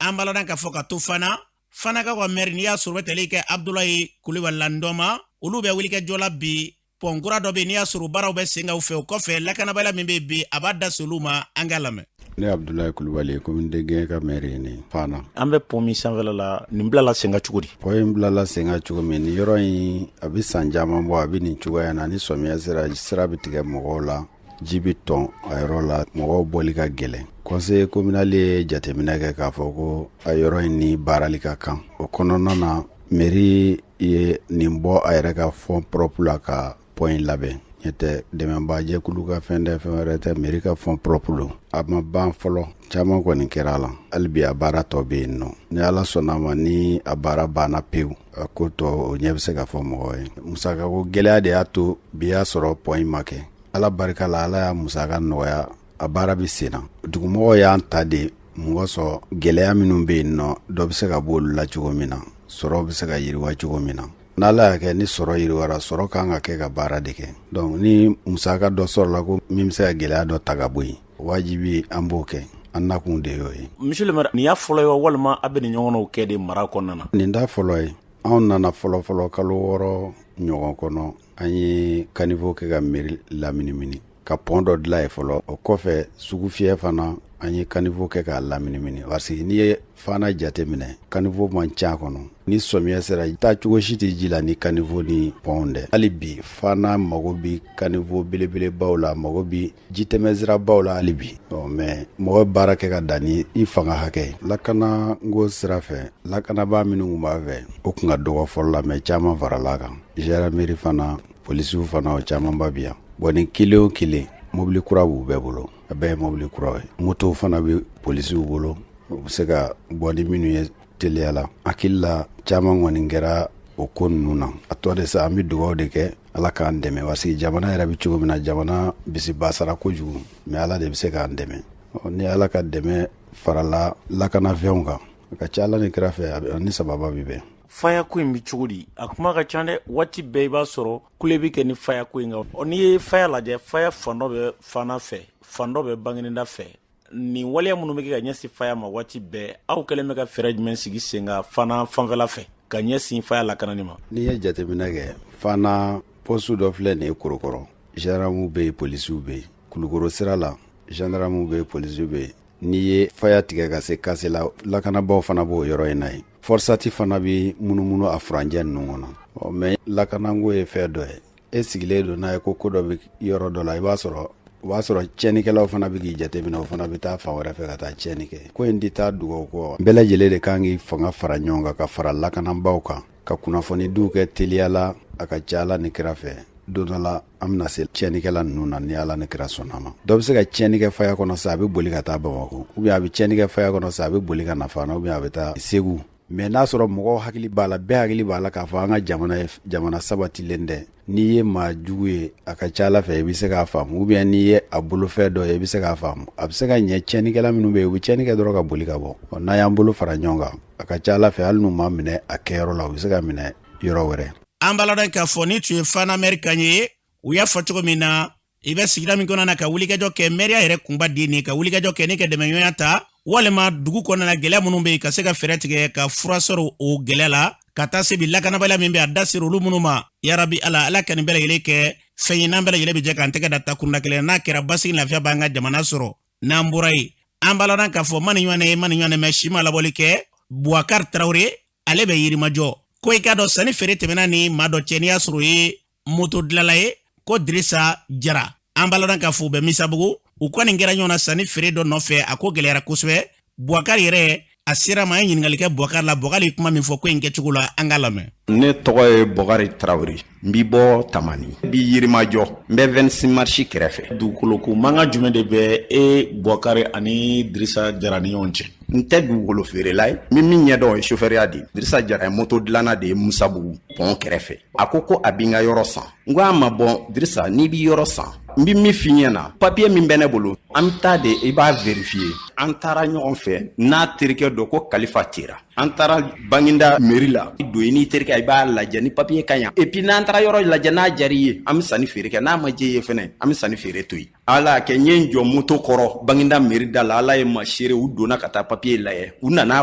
an b'a lɔn k'a fɔ ka to Fana, Fanakaw ka mɛri, n'i y'a sɔrɔ bɛ tali kɛ Abudulayi Kulubali la Ndɔma, olu bɛ wulikajɔ la bi. Pɔn kura dɔ bɛ yen, n'i y'a sɔrɔ baaraw bɛ sen kan u fɛ. O kɔfɛ, lakanabaliya min bɛ bi, a b'a da se olu ma. An k'a lamɛn. Ne Abudulayi Kulubali ye, commune de Gɛɲɛ ka maire ye ne Fana. An bɛ pɔn min sanfɛla la, nin bilala sen kan cogo di? Pɔn in bilala sen kan cogo min, nin yɔrɔ in a bɛ san caman bɔ, a bɛ nin cogoya in na. Ni sɔmiya sera, sira bɛ tigɛ mɔgɔw la, ji bɛ tɔn a yɔrɔ la, mɔgɔw bɔli ka gɛlɛn. Conseil communal ye jateminɛ kɛ k'a fɔ ko a yɔrɔ in ni baarali ka kan. O kɔnɔna na, mairie ye nin bɔ a yɛrɛ ka fonds propre la ka pɔn in labɛn. Ɲɛ tɛ dɛmɛbaajɛkulu ka fɛn tɛ, fɛn wɛrɛ tɛ, mairie ka fonds propre don. A ma ban fɔlɔ, caman kɔni kɛra a la, hali bi a baara tɔ bɛ yen nɔ. Ni Ala sɔnna a ma, ni a baara banna pewu, a ko tɔ o ɲɛ bɛ se ka fɔ mɔgɔw ye. Musakako gɛlɛya de y'a to bi y'a sɔrɔ pɔn in ma kɛ. Ala barika la, Ala y'a musaka nɔgɔya, a baara bɛ sen na. Dugumɔgɔw y'an ta de mun kosɔn, gɛlɛya minnu bɛ yen nɔ, dɔ bɛ se ka bɔ olu la cogo min na, sɔrɔ bɛ se ka yiriwa cogo min na. N'Ala y'a kɛ ni sɔrɔ yiriwara, sɔrɔ kan ka kɛ ka baara de kɛ. Donc ni musaka dɔ sɔrɔla ko min bɛ se ka gɛlɛya dɔ ta ka bɔ yen, wajibi an b'o kɛ, an nakun de y'o ye. Monsieur le maire, nin y'a fɔlɔ ye wa, walima a bɛ nin ɲɔgɔnnaw kɛ de mara kɔnɔna na? Nin t'a fɔlɔ ye. Anw nana fɔlɔfɔlɔ kalo 6 ɲɔgɔn kɔnɔ, an ye caniveau kɛ ka mairie laminimini, ka pɔn dɔ dilan ye fɔlɔ. O kɔfɛ, sugufiyɛ fana, an ye caniveau kɛ k'a laminimini, parce que n'i ye Fana jate minɛ, caniveau man ca kɔnɔ. Ni sɔmiya sera, taa cogo si tɛ ji la ni caniveau ni pɔn dɛ. Hali bi Fana mago bi caniveau belebelebaw la, mago bi jitɛmɛsirabaw la hali bi. Mais mɔgɔ baara kɛ ka dan ni i fanga hakɛ ye. Lakanako sira fɛ, lakanabaa minnu tun b'a fɛ, o tun ka dɔgɔ fɔlɔ la, mais caman farala kan. Gendarmerie fana, polisiw fana, o camanba bi yan. Bon, ni kelen o kelen, mobili kura b'u bɛɛ bolo, a bɛɛ ye mobili kura ye. Motow fana bɛ polisiw bolo, u bɛ se ka bɔ ni minnu ye teliya la. Hakili la, caman kɔni kɛra o ko ninnu na. A tɔ de sa, an bɛ dugawu de kɛ, Ala k'an dɛmɛ, parce que jamana yɛrɛ bɛ cogo min na, jamana bisi basara kojugu, mais Ala de bɛ se k'an dɛmɛ. Ni Ala ka dɛmɛ farala lakanafɛnw kan, a ka ca Ala ni kira fɛ, ni sababa bɛ bɛn. Faya ko in bɛ cogo di? A kuma ka ca dɛ. Waati bɛɛ i b'a sɔrɔ kule bɛ kɛ ni faya ko in kan. N'i ye faya lajɛ, faya fan dɔ bɛ Fana fɛ, fan dɔ bɛ Banginda fɛ. Nin waleya minnu bɛ kɛ ka ɲɛsin faya ma waati bɛɛ, aw kɛlen bɛ ka fɛɛrɛ jumɛn sigi sen kan Fana fanfɛla fɛ ka ɲɛsin faya lakanani ma? N'i ye jateminɛ kɛ, Fana poste dɔ filɛ nin ye Korokɔrɔ, gendarmew bɛ yen, polisiw bɛ yen. Kulukoro sira la, gendarmew bɛ yen, polisiw bɛ yen. N'i ye faya tigɛ ka se Kasela, lakanabaaw fana b'o yɔrɔ in na yen. Fɔrisati fana bɛ munumunu a furancɛ ninnu kɔnɔ. Mais lakanako ye fɛn dɔ ye, e sigilen don n'a ye ko ko dɔ bɛ yɔrɔ dɔ la, i b'a sɔrɔ o b'a sɔrɔ tiɲɛnikɛlaw fana bɛ k'i jateminɛ, o fana bɛ taa fan wɛrɛ fɛ ka taa tiɲɛni kɛ. Ko in tɛ taa dugawu kɔ. Bɛɛ lajɛlen de kan k'i fanga fara ɲɔgɔn kan ka fara lakanabaaw kan, ka kunnafonidiw kɛ teliya la. A ka ca Ala ni kira fɛ, don dɔ la an bɛna se tiɲɛnikɛla ninnu na, ni Ala ni kira sɔnna ma. Dɔ bɛ se ka tiɲɛni kɛ faya kɔnɔ sa, a bɛ boli ka taa Bamakɔ, ou bien a bɛ tiɲɛni kɛ faya kɔnɔ sa, a bɛ boli ka na Fana, ou bien a bɛ taa Segu. Mais n'a sɔrɔ mɔgɔw hakili b'a la, bɛɛ hakili b'a la k'a fɔ an ka jamana ye jamana sabatilen dɛ. N'i ye maa jugu ye, a ka ca Ala fɛ i bɛ se k'a faamu, ou bien n'i ye a bolofɛn dɔ ye, i bɛ se k'a faamu. A bɛ se ka ɲɛ tiɲɛnikɛla minnu bɛ yen, u bɛ tiɲɛni kɛ dɔrɔn ka boli ka bɔ. N'an y'an bolo fara ɲɔgɔn kan, a ka ca Ala fɛ, hali n'u ma minɛ a kɛyɔrɔ la, u bɛ se ka minɛ yɔrɔ wɛrɛ. An b'a ladɔn k'a fɔ nin tun ye Fana mɛri kan ye. U y'a fɔ cogo min na, i bɛ sigida min kɔnɔna na ka wulikajɔ kɛ, mɛriya yɛrɛ kunba di nin ka wulikajɔ kɛ ni ka dɛmɛɲɔgɔnya ta, walima dugu kɔnɔna na gɛlɛya minnu bɛ yen, ka se ka fɛɛrɛ tigɛ ka fura sɔrɔ o gɛlɛya la, ka taa se bi lakanabaliya min bɛ, a da sera olu minnu ma. Yarabi Ala, Ala ka nin bɛɛ lajɛlen kɛ fɛn ye n'an bɛɛ lajɛlen bɛ jɛ k'an tɛgɛ da takurunda kelen n'a kɛra basigi, lafiya b'an ka jamana sɔrɔ. N'an bɔra yen, an b'a ladɔn k'a fɔ ma ni ɲɔgɔn ye, ma ni ɲɔgɔn mɛ si ma labɔli kɛ. Buwakari Tarawele, ale bɛ Yirimajɔ. Ko i k'a dɔn, sanni feere tɛmɛna ni maa dɔ cɛ, n'i y'a sɔrɔ o ye moto dilala ye, ko Dirisa Jara. An b'a ladɔn k'a fɔ u bɛ Misabugu. U kɔni kɛra ɲɔgɔn na sanni feere dɔ nɔfɛ, a ko gɛlɛyara kosɛbɛ. Buwakari yɛrɛ A sera ma, an ye ɲininkali kɛ Bɔkari la. Bɔkari ye kuma min fɔ ko in kɛcogo la, an k'a lamɛn. Ne tɔgɔ ye Bɔkari Tarawele, n bi bɔ Tamani, n bi Yirimajɔ, n bɛ 26 mars kɛrɛfɛ. Dugukoloko mankan jumɛn de bɛ e Bɔkari ani Dirisa Jara ni ɲɔgɔn cɛ? N tɛ dugukolo feerela ye, n bɛ min ɲɛdɔn o ye sofɛriya de ye. Dirisa Jara ye moto dilanna de ye Musabugu pɔn kɛrɛfɛ. A ko ko a bi n ka yɔrɔ san. N ko a ma, bɔn Dirisa, n'i bi yɔrɔ san, n bi min f'i ɲɛ na, papiye min bɛ ne bolo, an bɛ taa de, i b'a vérifier. An taara ɲɔgɔn fɛ n'a terikɛ dɔ ko Kalifa Tera. An taara Banginda mairie la. I don i n'i terikɛ, i b'a lajɛ ni papiye ka ɲi. Et puis n'an taara yɔrɔ lajɛ, n'a diyara i ye, an bɛ sanni feere kɛ. N'a ma diya i ye fɛnɛ, an bɛ sanni feere to yen. Ala kɛ, n ye n jɔ moto kɔrɔ Banginda mairie da la. Ala ye ma seere, u donna ka taa papiye lajɛ. U nana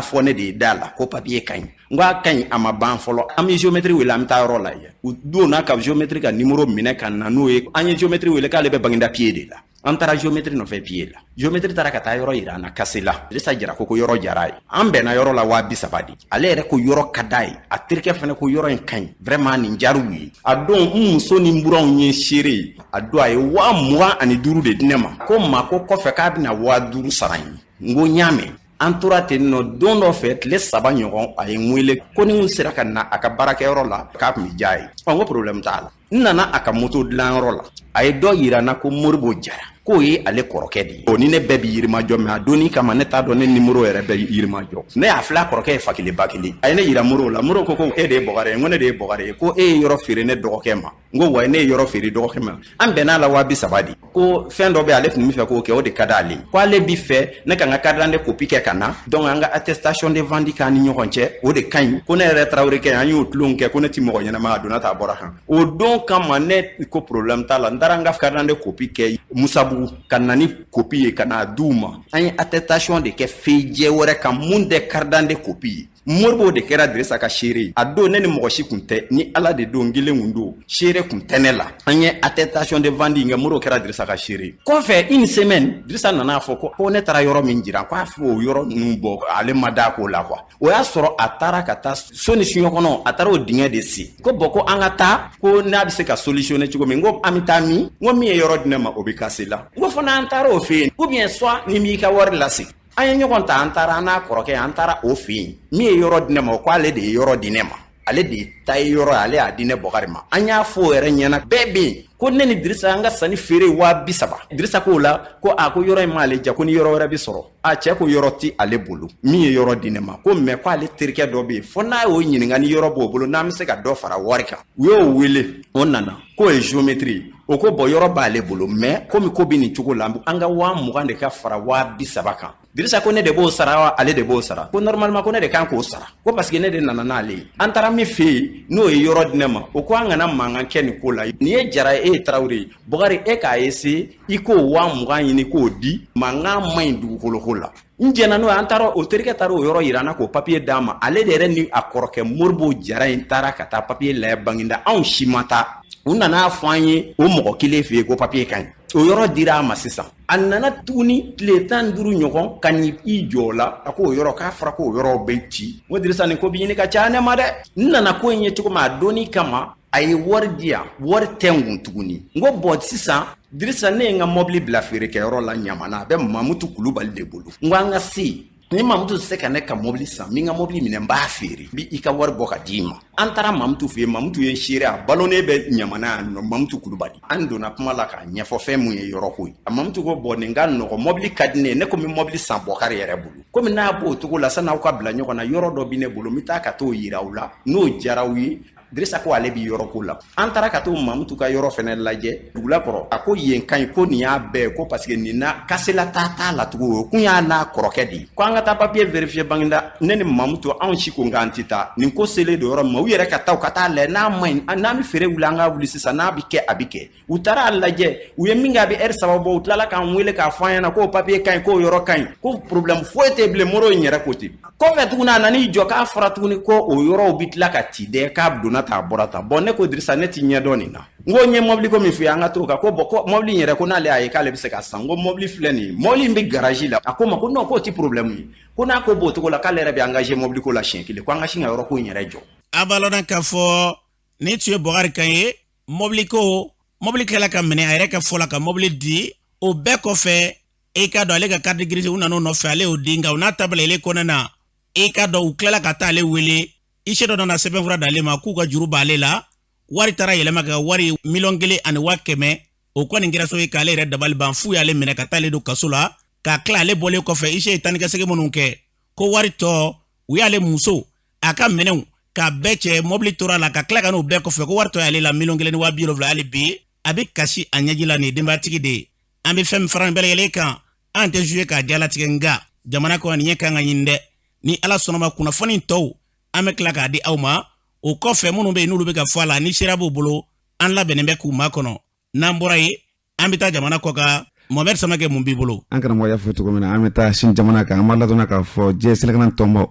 fɔ ne de ye da la ko papiye ka ɲi. N ko a ka ɲi, a ma ban fɔlɔ, an bɛ géomètre wele, an bɛ taa yɔrɔ lajɛ. U donna ka géomètre ka nimoro minɛ ka na n'o ye. An ye géomètre wele k'ale bɛ Banginda pied de la. An taara géomètre nɔfɛ pied la. Géomètre taara ka taa yɔrɔ yira an na kase la. Dirisa Jara ko ko yɔrɔ jara a ye. An bɛnna yɔrɔ la 30 000 de. Ale yɛrɛ ko yɔrɔ ka d'a ye, a terikɛ fɛnɛ ko yɔrɔ in ka ɲi vraiment, nin jar'u ye. A don, n muso ni n buranw ye seere ye. A don, a ye 25 000 de di ne ma, ko ma ko kɔfɛ k'a bɛna 5000 sara n ye. N ko n y'a mɛn. An tora ten nɔ. Don dɔ fɛ, tile 3 ɲɔgɔn, a ye n wele ko ni n sera ka na a ka baarakɛyɔrɔ la, k'a tun bɛ diya ye. Ɔ, n ko problème t'a la. N nana a ka moto dilanyɔrɔ la. A ye dɔ yira n na ko Moribo Jara, k'o ye ale kɔrɔkɛ de ye. O ni ne bɛɛ bi Yirimajɔ, mais a donni kama ne t'a dɔn ne nimoro yɛrɛ bɛ Yirimajɔ. Ne y'a filɛ, a kɔrɔkɛ ye fakelen ba kelen. A ye ne yira Moribo la. Moribo ko ko e de ye Bɔgari ye? N ko ne de ye Bɔgari ye. Ko e ye yɔrɔ feere ne dɔgɔkɛ ma? N ko wayi, ne ye yɔrɔ feere dɔgɔkɛ ma, an bɛnn'a la 30 000 de. Ko fɛn dɔ bɛ ale tun bɛ fɛ k'o kɛ, o de ka d'ale ye. Ko ale bi fɛ ne ka n ka carte d'identité copie kɛ ka na, donc an ka attestation de vente k'an ni ɲɔgɔn cɛ, o de ka ɲi. Ko ne yɛrɛ Tarawele kɛ, an y'o tulon kɛ, ko ne ti mɔgɔ ɲɛnama. A donna ta, a bɔra kan. O don kama, ne ko problème t'a la. N taara n ka carte d'identité copie kɛ Musabugu ka na ni copie ye ka n'a d'u ma. An ye attestation de kɛ feuille wɛrɛ kan mun tɛ carte d'identité copie ye. Moribo de kɛra Dirisa ka seere ye. A don, ne ni mɔgɔ si kun tɛ, ni Ala de don, n kelen kun don, seere kun tɛ ne la. An ye attestation de vente kɛ, Moribo kɛra Dirisa ka seere ye. Kɔfɛ, une semaine, Dirisa nana fɔ ko ne taara yɔrɔ min jira, k'a fɔ o yɔrɔ ninnu bɔ, ale ma da ko la quoi. O y'a sɔrɔ a taara ka taa so ni siɲɔ kɔnɔ, a taara o dingɛ de sen. Ko bɔn, ko an ka taa, ko n'a bɛ se ka solutionner cogo min. N ko an bɛ taa min? N ko min ye yɔrɔ di ne ma, o bɛ kase la. N ko fana an taara o fɛ yen, ou bien soit ni m'i ka wari lasegin. An ye ɲɔgɔn ta, an taara, an n'a kɔrɔkɛ, an taara o fɛ yen. Min ye yɔrɔ di ne ma, o ko ale de ye yɔrɔ di ne ma, ale de ta ye yɔrɔ ye, ale y'a di ne Bɔkari ma. An y'a fɔ o yɛrɛ ɲɛna, bɛɛ bɛ yen, ko ne ni Dirisa an ka sanni feere 30 000. Dirisa k'o la ko a ko yɔrɔ in m'ale diya, ko ni yɔrɔ wɛrɛ bɛ sɔrɔ. A cɛ ko yɔrɔ ti ale bolo min ye yɔrɔ di ne ma, ko mɛ ko ale terikɛ dɔ bɛ yen, fo n'a y'o ɲininka ni yɔrɔ b'o bolo, n'an bɛ se ka dɔ fara wari kan. U y'o wele, o nana, k'o ye géomètre ye. O ko bɔn, yɔrɔ b'ale bolo, mɛ komi ko bɛ nin cogo la, an ka 20 000 de ka fara 30 000 kan. Dirisa ko ne de b'o sara wa, ale de b'o sara? Ko normalement ko ne de kan k'o sara, ko parce que ne de nana n'ale ye. An taara min fɛ yen, n'o ye yɔrɔ di ne ma, o ko an kana mankan kɛ nin ko la. Nin ye Jara ye, e ye Tarawele ye. Bɔkari, e k'a essayer i k'o 20 000 ɲini k'o di, mankan man ɲi dugukoloko la. N jɛna n'o ye. An taara, o terikɛ taara o yɔrɔ yira an na k'o papiye d'a ma. Ale de yɛrɛ ni a kɔrɔkɛ Moribo Jara in taara ka taa papiye lajɛ Banginda. Anw si ma taa. U nana fɔ an ye o mɔgɔ kelen fɛ yen ko papiye ka ɲi, o yɔrɔ dira a ma. Sisan a nana tuguni tile 15 ɲɔgɔn ka n'i i jɔ o la, a ko o yɔrɔ, k'a fɔra k'o yɔrɔ bɛ ci. N ko Dirisa, nin ko bɛ ɲini ka caya ne ma dɛ. N nana ko in ye cogo min, a donni kama a ye wari di yan, wari tɛ n kun tuguni. N ko bɔn, sisan Dirisa, ne ye n ka mɔbili bila feerekɛyɔrɔ la Ɲamana, a bɛ Mamutu Kulubali de bolo. N ko an ka se, ni Mamutu tɛ se ka ne ka mɔbili san, n bɛ n ka mɔbili minɛ, n b'a feere, n bɛ i ka wari bɔ ka d'i ma. An taara Mamutu fɛ yen. Mamutu ye seere, a balonnen bɛ Ɲamana yan nɔ, Mamutu Kulubali. An donna kuma la k'a ɲɛfɔ fɛn mun ye yɔrɔ ko ye. Mamutu ko bɔn, nin ka nɔgɔ, mɔbili ka di ne ye, ne ko n bɛ mɔbili san Bɔkari yɛrɛ bolo. Komi n'a b'o cogo la, san'aw ka bila ɲɔgɔn na, yɔrɔ dɔ bɛ ne bolo, n bɛ taa ka t'o yira aw la, n'o diyara aw ye. Dirisa ko ale bi yɔrɔ ko la. An taara ka t'o Mamutu ka yɔrɔ fɛnɛ lajɛ dugulakɔrɔ. A ko yen ka ɲi, ko nin y'a bɛɛ, ko parce que nin na kasela taa t'a la tugun, o kun y'a n'a kɔrɔkɛ de ye. Ko an ka taa papier vérifier Banginda. Ne ni Mamutu, anw si ko k'an tɛ taa. Nin ko selen don yɔrɔ min ma, u yɛrɛ ka taa, u ka taa lajɛ. N'a ma ɲi, n'an bɛ feere wuli, an k'a wuli sisan. N'a bɛ kɛ, a bɛ kɛ. U taara a lajɛ, u ye min kɛ, a bɛ ɛri 3 bɔ. U tilala k'an wele k'a fɔ an ɲɛna k'o papier ka ɲi, k'o yɔrɔ ka ɲi, ko problème foyi tɛ bilen. Moro in yɛrɛ ko ten. Kɔfɛ tuguni, a nan'i jɔ k'a fɔra tuguni ko o yɔrɔw bɛ tila ka ci dɛ, k'a donna tan, a bɔra tan. Bɔn, ne ko Dirisa, ne ti ɲɛ dɔn nin na. N ko n ye mɔbili ko min f'i ye, an ka t'o kan. Ko bɔn, ko mɔbili in yɛrɛ, ko n'ale y'a ye k'ale bɛ se ka san. N ko mɔbili filɛ nin ye, mɔbili in bɛ garage la. A ko ma ko non, k'o ti problème ye, ko n'a ko b'o cogo la, k'ale yɛrɛ bɛ engagé mɔbili ko la siɲɛ kelen, ko an ka sin ka yɔrɔ ko in yɛrɛ jɔ. A b'a lɔn k'a fɔ nin tun ye Bɔkari kan ye. Mɔbili ko, mɔbili tilala ka minɛ a yɛrɛ ka fɔ la ka mɔbili di. O bɛɛ kɔfɛ, e k'a dɔn ale ka carte grise, u nan'o nɔfɛ, ale y'o di. Nka o n'a ta bɛɛ lajɛlen kɔnɔna na, I k'a dɔn u tilala ka taa ale wele, huissier dɔ nana sɛbɛnfura d'ale ma k'u ka juru b'ale la. Wari taara yɛlɛma ka wari 1,1 miliyɔn. O kɔni kɛra so ye k'ale yɛrɛ dabali ban f'u y'ale minɛ ka taa ale don kaso la. K'a tila ale bɔlen kɔfɛ, huissier ye taanikasegin minnu kɛ, ko wari tɔ, u y'ale muso a ka minɛnw k'a bɛɛ cɛ, mɔbili tora la, ka tila ka n'o bɛɛ kɔfɛ, ko wari tɔ y'ale la 1,070 000. Hali bi a bɛ kasi a ɲɛji la. Nin ye denbayatigi de ye. An bɛ fɛn min fara nin bɛɛ lajɛlen kan, an tɛ juge k'a jalatigɛ, nka jamana kɔnɔ nin ɲɛ kan ka ɲini dɛ. Ni Ala sɔnna ma, kunnafoni tɔw an bɛ tila k'a di aw ma o kɔfɛ. Minnu bɛ yen n'olu bɛ ka fɔ a la, ni sera b'u bolo, an labɛnnen bɛ k'u makɔnɔ. N'an bɔra yen, an bɛ taa jamana kɔ kan. Mohamed Samakɛ, mun b'i bolo? An karamɔgɔ y'a fɔ cogo min na, an bɛ taa Sini jamana kan. An b'a ladɔnna k'a fɔ diɲɛ selekana tɔnba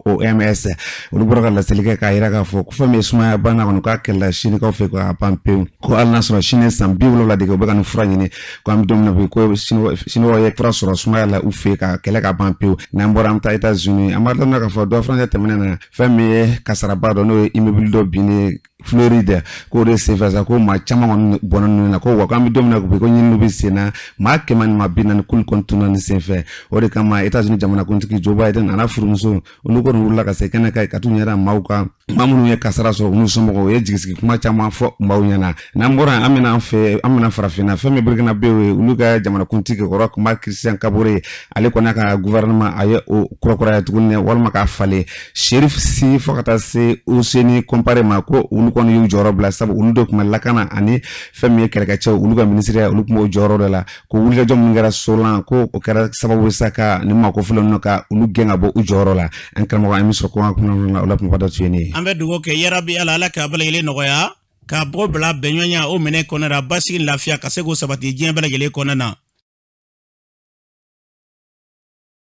OMS, olu bɔra ka laseli kɛ k'a yira k'a fɔ ko fɛn min ye sumaya bana kɔni, k'a kɛlɛla Sinikaw fɛ k'a ban pewu, ko hali n'a sɔrɔ Sini san 70 de kɛ u bɛ ka nin fura ɲini, ko an bɛ don min na bi, ko Siniwaw ye fura sɔrɔ sumaya la u fɛ ka kɛlɛ ka ban pewu. N'an bɔra, an bɛ taa États-Unis. An b'a ladɔnna k'a fɔ dɔ furancɛ tɛmɛnen na, fɛn min ye kasaraba dɔ, n'o ye immeuble dɔ binnen Floride, k'o de senfɛ sa, ko maa caman kɔni bɔnna ninnu na, ko wa k'an bɛ don min na bi, ko ɲininiw bɛ sen na, maa 140 k'olu kɔni tununa nin senfɛ. O de kama États-Unis jamanakuntigi Joe Biden a n'a furumuso, olu kɔni wulila ka se kɛnɛ kan ka t'u ɲɛda maaw kan, maa minnu ye kasara sɔrɔ, u n'u somɔgɔw. U ye jigisigi kuma caman fɔ maaw ɲɛna. N'an bɔra yen, an bɛna an fɛ, an bɛna farafinna. Fɛn min Burkina bɛ ye, olu ka jamanakuntigi kɔrɔ Marc Christian Kabore, ale kɔni ka gouvernement, a ye o kurakuraya tuguni walima k'a falen. Cherif Sy fo ka taa se Oseni Konpare ma, ko olu kɔni y'u jɔyɔrɔ bila, sabu olu de tun bɛ lakana ani fɛn min ye kɛlɛkɛcɛw, olu ka minisiriya, olu tun b'o jɔyɔrɔ de la, ko wulikajɔ min kɛra Solan, ko o kɛra sababu sa ka nin mako filɛ ninnu ka olu gɛn ka bɔ u jɔyɔrɔ la. An karamɔgɔ, an bɛ sɔrɔ ko an kunnafoni la, o la kumaba dɔ tun ye nin ye. An bɛ dugawu kɛ, yarabi Ala, Ala k'a bɛɛ lajɛlen nɔgɔya, k'a bɔ bila bɛnɲɔgɔnya o minɛ kɔnɔ la, basigi ni lafiya ka se k'o sabati diɲɛ bɛɛ lajɛlen kɔnɔna na.